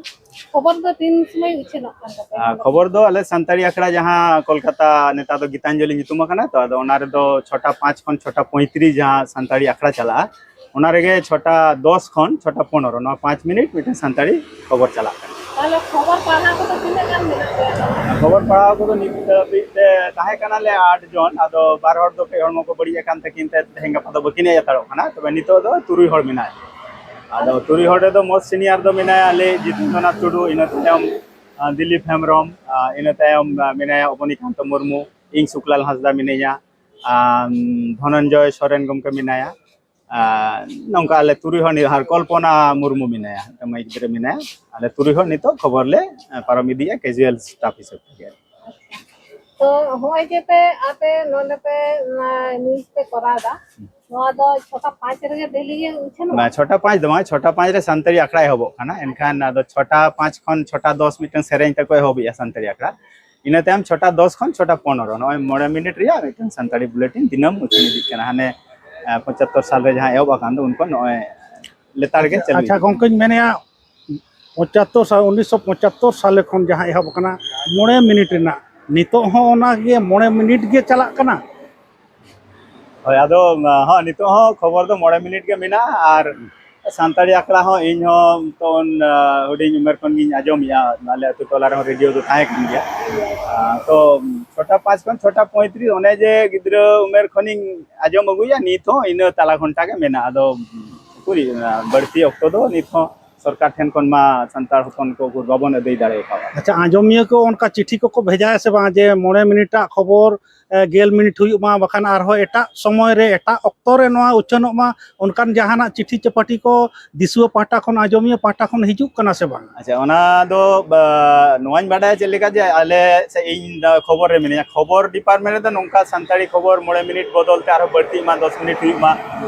ᱠᱷᱚᱵᱚᱨ ᱫᱚ ᱛᱤᱱ ᱥᱚᱢᱚᱭ ᱩᱪᱷᱟᱹᱱᱚᱜ ᱠᱟᱱ ᱛᱟᱯᱮᱭᱟ? ᱟᱨ ᱠᱷᱚᱵᱚᱨ ᱫᱚ ᱟᱞᱮ ᱥᱟᱱᱛᱟᱲᱤ ᱟᱠᱷᱲᱟ ᱡᱟᱦᱟᱸ ᱠᱳᱞᱠᱟᱛᱟ ᱱᱮᱛᱟᱨ ᱫᱚ ᱜᱤᱛᱟᱧᱡᱚᱞᱤ ᱧᱩᱛᱩᱢ ᱟᱠᱟᱱᱟ, ᱛᱚ ᱟᱫᱚ ᱚᱱᱟ ᱨᱮᱫᱚ ᱪᱷᱚᱴᱟ ᱯᱟᱸᱪ ᱠᱷᱚᱱ ᱪᱷᱚᱴᱟ ᱯᱚᱸᱭᱛᱨᱤᱥ ᱡᱟᱦᱟᱸ ᱥᱟᱱᱛᱟᱲᱤ ᱟᱠᱷᱲᱟ ᱪᱟᱞᱟᱜᱼᱟ, ᱚᱱᱟ ᱨᱮᱜᱮ ᱪᱷᱚᱴᱟ ᱫᱚᱥ ᱠᱷᱚᱱ ᱪᱷᱚᱴᱟ ᱯᱚᱱᱨᱚ, ᱱᱚᱣᱟ ᱯᱟᱸᱪ ᱢᱤᱱᱤᱴ ᱢᱤᱫᱴᱮᱱ ᱥᱟᱱᱛᱟᱲᱤ ᱠᱷᱚᱵᱚᱨ ᱪᱟᱞᱟᱜ ᱠᱟᱱᱟ᱾ ᱛᱟᱦᱚᱞᱮ ᱠᱷᱚᱵᱚᱨ ᱯᱟᱲᱦᱟᱣ ᱠᱚᱫᱚ ᱛᱤᱱᱟᱹᱜ ᱜᱟᱱ ᱢᱮᱱᱟᱜ ᱯᱮᱭᱟ? ᱠᱷᱚᱵᱚᱨ ᱯᱟᱲᱦᱟᱣ ᱠᱚᱫᱚ ᱱᱤᱛ ᱫᱷᱟᱹᱵᱤᱡ ᱛᱮ ᱛᱟᱦᱮᱸ ᱠᱟᱱᱟᱞᱮ ᱟᱴ ᱡᱚᱱ, ᱟᱫᱚ ᱵᱟᱨ ᱦᱚᱲ ᱫᱚ ᱠᱟᱹᱡ ᱦᱚᱲᱢᱚ ᱠᱚ ᱵᱟᱹᱲᱤᱡ ᱟᱠᱟᱱ ᱛᱟᱹᱠᱤᱱ ᱛᱮ ᱛᱮᱦᱮᱧ ᱜᱟᱯᱟ ᱫᱚ ᱵᱟᱹᱠᱤᱱ ᱦᱮᱡ ᱦᱟᱛᱟᱲᱚᱜ ᱠᱟᱱᱟ᱾ ᱛᱚᱵᱮ ᱱᱤᱛᱚᱜ ᱫᱚ ᱛᱩᱨᱩᱭ ᱦᱚᱲ ᱢᱮᱱᱟᱜ ᱞᱮᱭᱟ᱾ ᱟᱫᱚ ᱛᱩᱨᱩᱭ ᱦᱚᱲ ᱨᱮᱫᱚ most senior ᱫᱚ ᱢᱮᱱᱟᱭᱟ ᱞᱮ ᱡᱤᱛᱮᱱᱫᱨᱚᱱᱟᱛᱷ ᱴᱩᱰᱩ, ᱤᱱᱟᱹ ᱛᱟᱭᱚᱢ ᱟᱸ, ᱫᱤᱞᱤᱯ ᱦᱮᱢᱵᱨᱚᱢ, ᱟᱸ, ᱤᱱᱟᱹ ᱛᱟᱭᱚᱢ ᱟᱸ, ᱢᱮᱱᱟᱭᱟ ᱚᱵᱚᱱᱤᱠᱟᱱᱛᱚ ᱢᱩᱨᱢᱩ, ᱤᱧ ᱥᱩᱠᱞᱟᱞ ᱦᱟᱸᱥᱫᱟ ᱢᱤᱱᱟᱹᱧᱟ, ᱟᱸ, ᱫᱷᱚᱱᱚᱱᱡᱚᱭ ᱥᱚᱨᱮᱱ ᱜᱚᱢᱠᱮ ᱢᱮᱱᱟᱭᱟ᱾ ᱟᱸ, ᱱᱚᱝᱠᱟ ᱟᱞᱮ ᱛᱩᱨᱩᱭ ᱦᱚᱲ ᱱᱤᱭᱟᱹ, ᱟᱨ ᱠᱚᱞᱯᱚᱱᱟ ᱢᱩᱨᱢᱩ ᱢᱮᱱᱟᱭᱟ, ᱢᱤᱫᱴᱟᱝ ᱢᱟᱹᱭ ᱜᱤᱫᱽᱨᱟᱹ ᱢᱮᱱᱟᱭᱟ᱾ ᱟᱞᱮ ᱛᱩᱨᱩᱭ ᱦᱚᱲ ᱱᱤᱛᱚᱜ ᱠᱷᱚᱵᱚᱨ ᱞᱮ ᱟᱸ, ᱯᱟᱨᱚᱢ ᱤᱫᱤᱭᱮᱫᱼᱟ casual staff ᱦᱤᱥᱟᱹᱵ ᱛᱮᱜᱮ᱾ ᱛᱚ ᱦᱚᱸᱜᱼᱚᱭ ᱡᱮ ᱯᱮ ᱟᱯᱮ ᱱᱚᱰᱮ ᱯᱮ news ᱯᱮ ᱠᱚᱨᱟᱣ ᱮᱫᱟ, ᱱᱚᱣᱟ ᱫᱚ ᱪᱷᱚᱴᱟ ᱯᱟᱸᱪ ᱨᱮᱜᱮ daily ᱜᱮ ᱩᱪᱷᱟᱹᱱᱚᱜᱼᱟ? ᱵᱟᱝ, ᱪᱷᱚᱴᱟ ᱯᱟᱸᱪ ᱫᱚ ᱵᱟᱝ, ᱪᱷᱚᱴᱟ ᱯᱟᱸᱪ ᱨᱮ ᱥᱟᱱᱛᱟᱲᱤ ᱟᱠᱷᱲᱟ ᱮᱦᱚᱵᱚᱜ ᱠᱟᱱᱟ᱾ ᱮᱱᱠᱷᱟᱱ ᱟᱫᱚ ᱪᱷᱚᱴᱟ ᱯᱟᱸᱪ ᱠᱷᱚᱱ ᱪᱷᱚᱴᱟ ᱫᱚᱥ ᱢᱤᱫᱴᱟᱝ ᱥᱮᱨᱮᱧ ᱛᱮᱠᱚ ᱮᱦᱚᱵᱮᱜᱼᱟ ᱥᱟᱱᱛᱟᱲᱤ ᱟᱠᱷᱲᱟ᱾ ᱤᱱᱟᱹ ᱛᱟᱭᱚᱢ ᱪᱷᱚᱴᱟ ᱫᱚᱥ ᱠᱷᱚᱱ ᱪᱷᱚᱴᱟ ᱯᱚᱱᱨᱚ, ᱱᱚᱜᱼᱚᱭ ᱢᱚᱬᱮ ᱢᱤᱱᱤᱴ ᱨᱮᱭᱟᱜ ᱢᱤᱫᱴᱟᱝ ᱥᱟᱱᱛᱟᱲᱤ bulletin ᱫᱤᱱᱟᱹᱢ ᱩᱪᱷᱟᱹᱱ ᱤᱫᱤᱜ ᱠᱟᱱᱟ᱾ ᱦᱟᱱᱮ ᱟᱸ, ᱯᱚᱸᱪᱟᱛᱛᱳᱨ ᱥᱟᱞ ᱨᱮ ᱡᱟᱦᱟᱸ ᱮᱦᱚᱵ ᱟᱠᱟᱱ ᱫᱚ, ᱩᱱ ᱠᱷᱚᱱ ᱱᱚᱜᱼᱚᱭ ᱞᱮᱛᱟᱲ ᱜᱮ ᱪᱟᱹᱞᱩ ᱟᱪᱪᱷᱟ ᱤᱫᱤᱜ ᱜᱚᱢᱠᱮᱧ ᱢᱮᱱᱮᱫᱼᱟ, ᱯᱚᱸᱪᱟᱛᱛᱳᱨ ᱥᱟᱞ, ᱩᱱᱤᱥᱥᱚ ᱯᱚᱸᱪᱟᱛᱛᱳᱨ ᱥᱟᱞ ᱠᱷᱚᱱ ᱡᱟᱦᱟᱸ ᱮᱦᱚᱵ ᱟᱠᱟᱱᱟ ᱢᱚᱬᱮ ᱢᱤᱱᱤᱴ ᱨᱮᱱᱟᱜ, ᱱᱤᱛᱚᱜ ᱦᱚᱸ ᱚᱱᱟᱜᱮ ᱢᱚᱬᱮ ᱢᱤᱱᱤᱴ ᱜᱮ ᱪᱟᱞᱟᱜ ᱠᱟᱱᱟ? ᱦᱳᱭ, ᱟᱫᱚ ᱦᱚᱸ ᱱᱤᱛᱚᱜ ᱦᱚᱸ ᱠᱷᱚᱵᱚᱨ ᱫᱚ ᱢᱚᱬᱮ ᱢᱤᱱᱤᱴ ᱜᱮ ᱢᱮᱱᱟᱜᱼᱟ᱾ ᱟᱨ ᱥᱟᱱᱛᱟᱲᱤ ᱟᱠᱷᱲᱟ ᱦᱚᱸ ᱤᱧ ᱦᱚᱸ ᱛᱚ ᱩᱱ, ᱟᱸ, ᱦᱩᱰᱤᱧ ᱩᱢᱮᱨ ᱠᱷᱚᱱ ᱜᱤᱧ ᱟᱸᱡᱚᱢᱮᱜᱼᱟ, ᱟᱞᱮ ᱟᱹᱛᱩ ᱴᱚᱞᱟ ᱨᱮᱦᱚᱸ ᱨᱮᱰᱤᱭᱳ ᱫᱚ ᱛᱟᱦᱮᱸ ᱠᱟᱱ ᱜᱮᱭᱟ᱾ ᱟᱸ, ᱛᱚ ᱪᱷᱚᱴᱟ ᱯᱟᱸᱪ ᱠᱷᱚᱱ ᱪᱷᱚᱴᱟ ᱯᱚᱸᱭᱛᱨᱤᱥ, ᱚᱱᱮ ᱡᱮ ᱜᱤᱫᱽᱨᱟᱹ ᱩᱢᱮᱨ ᱠᱷᱚᱱᱤᱧ ᱟᱸᱡᱚᱢ ᱟᱹᱜᱩᱭᱟ, ᱱᱤᱛ ᱦᱚᱸ ᱤᱱᱟᱹ ᱛᱟᱞᱟ ᱜᱷᱚᱱᱴᱟ ᱜᱮ ᱢᱮᱱᱟᱜᱼᱟ᱾ ᱟᱫᱚ ᱩᱠᱩᱨᱤᱡ, ᱚᱱᱟ ᱵᱟᱹᱲᱛᱤ ᱚᱠᱛᱚ ᱫᱚ ᱱᱤᱛ ᱦᱚᱸ ᱥᱚᱨᱠᱟᱨ ᱴᱷᱮᱱ ᱠᱷᱚᱱ ᱢᱟ ᱥᱟᱱᱛᱟᱲ ᱦᱚᱯᱚᱱ ᱠᱚ ᱵᱟᱵᱚᱱ ᱟᱹᱫᱟᱹᱭ ᱫᱟᱲᱮ ᱠᱟᱣᱟ᱾ ᱟᱪᱪᱷᱟ, ᱟᱸᱡᱚᱢᱤᱭᱟᱹ ᱠᱚ ᱚᱱᱠᱟ ᱪᱤᱴᱷᱤ ᱠᱚᱠᱚ ᱵᱷᱮᱡᱟᱭᱟ ᱥᱮ ᱵᱟᱝ, ᱡᱮ ᱢᱚᱬᱮ ᱢᱤᱱᱤᱴᱟᱜ ᱠᱷᱚᱵᱚᱨ ᱮ, ᱜᱮᱞ ᱢᱤᱱᱤᱴ ᱦᱩᱭᱩᱜ ᱢᱟ, ᱵᱟᱠᱷᱟᱱ ᱟᱨᱦᱚᱸ ᱮᱴᱟᱜ ᱥᱚᱢᱚᱭ ᱨᱮ, ᱮᱴᱟᱜ ᱚᱠᱛᱚ ᱨᱮ ᱱᱚᱣᱟ ᱩᱪᱷᱟᱹᱱᱚᱜ ᱢᱟ, ᱚᱱᱠᱟᱱ ᱡᱟᱦᱟᱱᱟᱜ ᱪᱤᱴᱷᱤ ᱪᱟᱯᱟᱴᱷᱤ ᱠᱚ ᱫᱤᱥᱩᱣᱟᱹ ᱯᱟᱦᱴᱟ ᱠᱷᱚᱱ, ᱟᱸᱡᱚᱢᱤᱭᱟᱹ ᱯᱟᱦᱴᱟ ᱠᱷᱚᱱ ᱦᱤᱡᱩᱜ ᱠᱟᱱᱟ ᱥᱮ ᱵᱟᱝ? ᱟᱪᱪᱷᱟ, ᱚᱱᱟ ᱫᱚ, ᱵᱟ, ᱱᱚᱣᱟᱧ ᱵᱟᱰᱟᱭᱟ ᱪᱮᱫ ᱞᱮᱠᱟ ᱡᱮ ᱟᱞᱮ ᱥᱮ ᱤᱧ ᱫᱚ ᱠᱷᱚᱵᱚᱨ ᱨᱮ ᱢᱤᱱᱟᱹᱧᱟ, ᱠᱷᱚᱵᱚᱨ ᱰᱤᱯᱟᱨᱴᱢᱮᱱᱴ ᱨᱮᱫᱚ ᱱᱚᱝᱠᱟ ᱥᱟᱱᱛᱟᱲᱤ ᱠᱷᱚᱵᱚᱨ ᱢᱚᱬᱮ ᱢᱤᱱᱤᱴ ᱵᱚᱫᱚᱞ ᱛᱮ ᱟᱨᱦᱚᱸ ᱵᱟᱹᱲᱛᱤᱜ ᱢᱟ, ᱫᱚᱥ ᱢᱤᱱᱤᱴ ᱦᱩᱭᱩᱜ ᱢᱟ,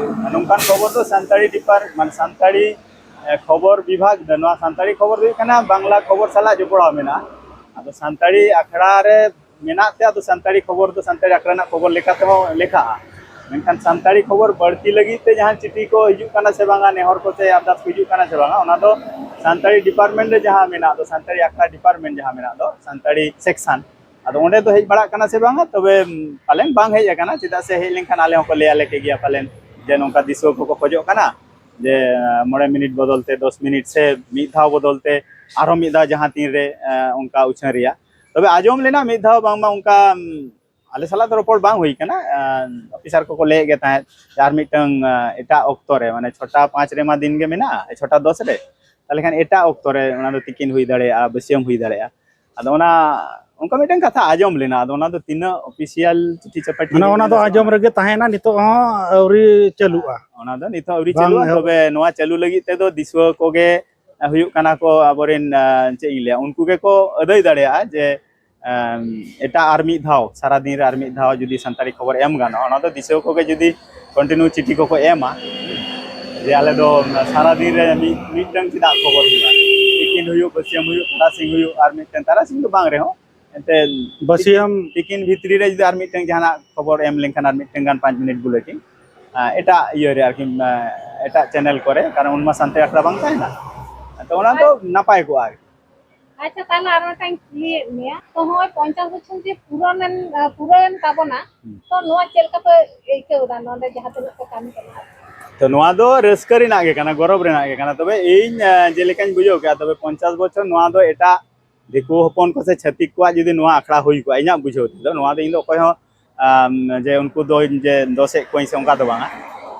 ᱱᱚᱝᱠᱟᱱ ᱠᱷᱚᱵᱚᱨ ᱫᱚ ᱥᱟᱱᱛᱟᱲᱤ ᱰᱤᱯᱟᱨ-, ᱢᱟᱱᱮ ᱥᱟᱱᱛᱟᱲᱤ, ᱮ, ᱠᱷᱚᱵᱚᱨ ᱵᱤᱵᱷᱟᱜᱽ ᱫᱚ, ᱱᱚᱣᱟ ᱥᱟᱱᱛᱟᱲᱤ ᱠᱷᱚᱵᱚᱨ ᱫᱚ ᱦᱩᱭᱩᱜ ᱠᱟᱱᱟ ᱵᱟᱝᱞᱟ ᱠᱷᱚᱵᱚᱨ ᱥᱟᱞᱟᱜ ᱡᱚᱯᱲᱟᱣ ᱢᱮᱱᱟᱜᱼᱟ᱾ ᱟᱫᱚ ᱥᱟᱱᱛᱟᱲᱤ ᱟᱠᱷᱲᱟ ᱨᱮ ᱢᱮᱱᱟᱜ ᱛᱮ, ᱟᱫᱚ ᱥᱟᱱᱛᱟᱲᱤ ᱠᱷᱚᱵᱚᱨ ᱫᱚ ᱥᱟᱱᱛᱟᱲᱤ ᱟᱠᱷᱲᱟ ᱨᱮᱱᱟᱜ ᱠᱷᱚᱵᱚᱨ ᱞᱮᱠᱟ ᱛᱮᱦᱚᱸ ᱞᱮᱠᱷᱟᱜᱼᱟ᱾ ᱢᱮᱱᱠᱷᱟᱱ ᱥᱟᱱᱛᱟᱲᱤ ᱠᱷᱚᱵᱚᱨ ᱵᱟᱹᱲᱛᱤ ᱞᱟᱹᱜᱤᱫ ᱛᱮ ᱡᱟᱦᱟᱸ ᱪᱤᱴᱷᱤ ᱠᱚ ᱦᱤᱡᱩᱜ ᱠᱟᱱᱟ ᱥᱮ ᱵᱟᱝᱟ, ᱱᱮᱦᱚᱨ ᱠᱚ ᱥᱮ ᱟᱨᱫᱟᱥ ᱠᱚ ᱦᱤᱡᱩᱜ ᱠᱟᱱᱟ ᱥᱮ ᱵᱟᱝᱟ, ᱚᱱᱟ ᱫᱚ ᱥᱟᱱᱛᱟᱲᱤ ᱰᱤᱯᱟᱨᱴᱢᱮᱱᱴ ᱨᱮ ᱡᱟᱦᱟᱸ ᱢᱮᱱᱟᱜ ᱫᱚ, ᱥᱟᱱᱛᱟᱲᱤ ᱟᱠᱷᱲᱟ ᱰᱤᱯᱟᱨᱴᱢᱮᱱᱴ ᱡᱟᱦᱟᱸ ᱢᱮᱱᱟᱜ ᱫᱚ, ᱥᱟᱱᱛᱟᱲᱤ ᱥᱮᱠᱥᱚᱱ, ᱟᱫᱚ ᱚᱸᱰᱮ ᱫᱚ ᱦᱮᱡ ᱵᱟᱲᱟᱜ ᱠᱟᱱᱟ ᱥᱮ ᱵᱟᱝᱟ? ᱛᱚᱵᱮ, ᱩᱢ, ᱯᱟᱞᱮᱱ ᱵᱟᱝ ᱦᱮᱡ ᱟᱠᱟᱱᱟ, ᱪᱮᱫᱟᱜ ᱥᱮ ᱦᱮᱡ ᱞᱮᱱᱠᱷᱟᱱ ᱟᱞᱮ ᱦᱚᱸᱠᱚ ᱞᱟᱹᱭ ᱟᱞᱮ ᱠᱮ ᱜᱮᱭᱟ ᱯᱟᱞᱮᱱ, ᱡᱮ ᱱᱚᱝᱠᱟ ᱫᱤᱥᱩᱣᱟᱹ ᱠᱚᱠᱚ ᱠᱷᱚᱡᱚᱜ ᱠᱟᱱᱟ, ᱡᱮ, ᱟᱸ, ᱢᱚᱬᱮ ᱢᱤᱱᱤᱴ ᱵᱚᱫᱚᱞ ᱛᱮ ᱫᱚᱥ ᱢᱤᱱᱤᱴ ᱥᱮ ᱢᱤᱫ ᱫᱷᱟᱣ ᱵᱚᱫᱚᱞ ᱛᱮ ᱟᱨᱦᱚᱸ ᱢᱤᱫ ᱫᱷᱟᱣ ᱡᱟᱦᱟᱸ ᱛᱤᱱ ᱨᱮ, ᱟᱸ, ᱚᱱᱠᱟ ᱩᱪᱷᱟᱹᱱ ᱨᱮᱭᱟᱜ᱾ ᱛᱚᱵᱮ ᱟᱸᱡᱚᱢ ᱞᱮᱱᱟ ᱢᱤᱫ ᱫᱷᱟᱣ ᱵᱟᱝᱢᱟ ᱚᱱᱠᱟ, ᱩᱢ, ᱟᱞᱮ ᱥᱟᱞᱟᱜ ᱫᱚ ᱨᱚᱯᱚᱲ ᱵᱟᱝ ᱦᱩᱭ ᱠᱟᱱᱟ, ᱟᱸ, ᱚᱯᱷᱤᱥᱟᱨ ᱠᱚᱠᱚ ᱞᱟᱹᱭᱮᱫ ᱜᱮ ᱛᱟᱦᱮᱸᱫ ᱡᱮ ᱟᱨ ᱢᱤᱫᱴᱟᱝ, ᱟᱸ, ᱮᱴᱟᱜ ᱚᱠᱛᱚ ᱨᱮ, ᱢᱟᱱᱮ ᱪᱷᱚᱴᱟ ᱯᱟᱸᱪ ᱨᱮᱢᱟ ᱫᱤᱱ ᱜᱮ ᱢᱮᱱᱟᱜᱼᱟ, ᱪᱷᱚᱴᱟ ᱫᱚᱥ ᱨᱮ, ᱛᱟᱦᱚᱞᱮ ᱠᱷᱟᱱ ᱮᱴᱟᱜ ᱚᱠᱛᱚ ᱨᱮ ᱚᱱᱟ ᱫᱚ ᱛᱤᱠᱤᱱ ᱦᱩᱭ ᱫᱟᱲᱮᱭᱟᱜᱼᱟ, ᱵᱟᱹᱥᱭᱟᱹᱢ ᱦᱩᱭ ᱫᱟᱲᱮᱭᱟᱜᱼᱟ᱾ ᱟᱫᱚ ᱚᱱᱟ, ᱚᱱᱠᱟ ᱢᱤᱫᱴᱮᱱ ᱠᱟᱛᱷᱟ ᱟᱸᱡᱚᱢ ᱞᱮᱱᱟ, ᱟᱫᱚ ᱚᱱᱟ ᱫᱚ ᱛᱤᱱᱟᱹᱜ ᱚᱯᱷᱤᱥᱤᱭᱟᱞ ᱪᱤᱴᱷᱤ ᱪᱟᱯᱟᱴᱷᱤ ᱢᱟᱱᱮ ᱨᱮ ᱚᱱᱟ ᱫᱚ ᱢᱮᱱᱟᱜᱼᱟ ᱥᱮ ᱟᱸᱡᱚᱢ ᱵᱟᱝ? ᱨᱮᱜᱮ ᱛᱟᱦᱮᱸᱭᱮᱱᱟ, ᱱᱤᱛᱚᱜ ᱦᱚᱸ ᱟᱹᱣᱨᱤ ᱪᱟᱹᱞᱩᱜᱼᱟ᱾ ᱚᱱᱟ ᱫᱚ ᱱᱤᱛᱚᱜ ᱟᱹᱣᱨᱤ ᱵᱟᱝ ᱪᱟᱹᱞᱩᱜᱼᱟ, ᱮᱦᱚᱵ ᱛᱚᱵᱮ ᱱᱚᱣᱟ ᱪᱟᱹᱞᱩ ᱞᱟᱹᱜᱤᱫ ᱛᱮᱫᱚ ᱫᱤᱥᱩᱣᱟᱹ ᱠᱚᱜᱮ ᱦᱩᱭᱩᱜ ᱠᱟᱱᱟ ᱠᱚ ᱟᱵᱚᱨᱮᱱ, ᱟᱸ, ᱪᱮᱫ ᱤᱧ ᱞᱟᱹᱭᱟ, ᱩᱱᱠᱩ ᱜᱮᱠᱚ ᱟᱹᱫᱟᱹᱭ ᱫᱟᱲᱮᱭᱟᱜᱼᱟ ᱡᱮ, ᱟᱸ, ᱮᱴᱟᱜ ᱟᱨ ᱢᱤᱫ ᱫᱷᱟᱣ, ᱥᱟᱨᱟᱫᱤᱱ ᱨᱮ ᱟᱨ ᱢᱤᱫ ᱫᱷᱟᱣ ᱡᱩᱫᱤ ᱥᱟᱱᱛᱟᱲᱤ ᱠᱷᱚᱵᱚᱨ ᱮᱢ ᱜᱟᱱᱚᱜᱼᱟ, ᱚᱱᱟ ᱫᱚ ᱫᱤᱥᱩᱣᱟᱹ ᱠᱚᱜᱮ ᱡᱩᱫᱤ ᱠᱚᱱᱴᱤᱱᱤᱭᱩ ᱪᱤᱴᱷᱤ ᱠᱚᱠᱚ ᱮᱢᱟ ᱡᱮ ᱟᱞᱮ ᱫᱚ ᱥᱟᱨᱟᱫᱤᱱ ᱨᱮ ᱢᱤᱫ, ᱢᱤᱫᱴᱟᱝ ᱪᱮᱫᱟᱜ ᱠᱷᱚᱵᱚᱨ ᱦᱩᱭᱩᱜᱼᱟ, ᱛᱤᱠᱤᱱ ᱦᱩᱭᱩᱜ, ᱵᱟᱹᱥᱭᱟᱹᱢ ᱦᱩᱭᱩᱜ, ᱛᱟᱨᱟᱥᱤᱧ ᱦᱩᱭᱩᱜ, ᱟᱨ ᱢᱤᱫᱴᱟᱝ ᱛᱟᱨᱟᱥᱤᱧ ᱫᱚ ᱵᱟᱝ ᱨᱮᱦᱚᱸ, ᱮᱱᱛᱮ ᱵᱟᱹᱥᱭᱟᱹᱢ᱾ ᱛᱤᱠᱤᱱ ᱵᱷᱤᱛᱨᱤ ᱨᱮ ᱡᱩᱫᱤ ᱟᱨ ᱢᱤᱫᱴᱟᱝ ᱡᱟᱦᱟᱱᱟᱜ ᱠᱷᱚᱵᱚᱨ ᱮᱢ ᱞᱮᱱᱠᱷᱟᱱ ᱟᱨ ᱢᱤᱫᱴᱟᱝ ᱜᱟᱱ ᱯᱟᱸᱪ ᱢᱤᱱᱤᱴ ᱵᱩᱞᱟᱹᱠᱤᱱ, ᱟᱸ, ᱮᱴᱟᱜ ᱤᱭᱟᱹ ᱨᱮ ᱟᱨᱠᱤ, ᱟᱸ, ᱮᱴᱟᱜ ᱪᱮᱱᱮᱞ ᱠᱚᱨᱮ, ᱠᱟᱨᱚᱱ ᱩᱱᱢᱟ ᱥᱟᱱᱛᱟᱲᱤ ᱟᱠᱷᱲᱟ ᱵᱟᱝ ᱛᱟᱦᱮᱱᱟ, ᱛᱚ ᱚᱱᱟ ᱫᱚ ᱱᱟᱯᱟᱭ ᱠᱚᱜᱼᱟ ᱟᱨᱠᱤ᱾ ᱟᱪᱪᱷᱟ, ᱛᱟᱦᱚᱞᱮ ᱟᱨ ᱢᱤᱫᱴᱟᱝ ᱠᱩᱞᱤᱭᱮᱫ ᱢᱮᱭᱟ, ᱛᱚ ᱦᱚᱸᱜᱼᱚᱭ ᱯᱚᱧᱪᱟᱥ ᱵᱚᱪᱷᱚᱨ ᱡᱮ ᱯᱩᱨᱟᱹᱣᱮᱱ, ᱟᱸ, ᱯᱩᱨᱟᱹᱣᱮᱱ ᱛᱟᱵᱚᱱᱟ, ᱦᱩᱸ᱾ ᱛᱚ ᱱᱚᱣᱟ ᱪᱮᱫ ᱞᱮᱠᱟ ᱯᱮ ᱟᱹᱭᱠᱟᱹᱣ ᱮᱫᱟ ᱱᱚᱰᱮ ᱡᱟᱦᱟᱸ ᱛᱤᱱᱟᱹᱜ ᱯᱮ ᱠᱟᱹᱢᱤ ᱠᱟᱱᱟ? ᱛᱚ ᱱᱚᱣᱟ ᱫᱚ ᱨᱟᱹᱥᱠᱟᱹ ᱨᱮᱱᱟᱜ ᱜᱮ ᱠᱟᱱᱟ, ᱜᱚᱨᱚᱵᱽ ᱨᱮᱱᱟᱜ ᱜᱮ ᱠᱟᱱᱟ᱾ ᱛᱚᱵᱮ ᱤᱧ, ᱟᱸ, ᱡᱮᱞᱮᱠᱟᱧ ᱵᱩᱡᱷᱟᱹᱣ ᱠᱮᱫᱟ, ᱛᱚᱵᱮ ᱯᱚᱧᱪᱟᱥ ᱵᱚᱪᱷᱚᱨ ᱱᱚᱣᱟ ᱫᱚ ᱮᱴᱟᱜ ᱫᱤᱠᱩ ᱦᱚᱯᱚᱱ ᱠᱚ ᱥᱮ ᱪᱷᱟᱹᱛᱤᱠ ᱠᱚᱣᱟᱜ ᱡᱩᱫᱤ ᱱᱚᱣᱟ ᱟᱠᱷᱲᱟ ᱦᱩᱭ ᱠᱚᱜᱼᱟ, ᱤᱧᱟᱹᱜ ᱵᱩᱡᱷᱟᱹᱣ ᱛᱮᱫᱚ, ᱱᱚᱣᱟ ᱫᱚ ᱤᱧ ᱫᱚ ᱚᱠᱚᱭ ᱦᱚᱸ, ᱟᱢ, ᱡᱮ ᱩᱱᱠᱩ ᱫᱚ ᱤᱧ ᱡᱮ ᱫᱚᱥᱮᱫ ᱠᱚᱣᱟᱧ ᱥᱮ ᱚᱱᱠᱟ ᱫᱚ ᱵᱟᱝᱟ᱾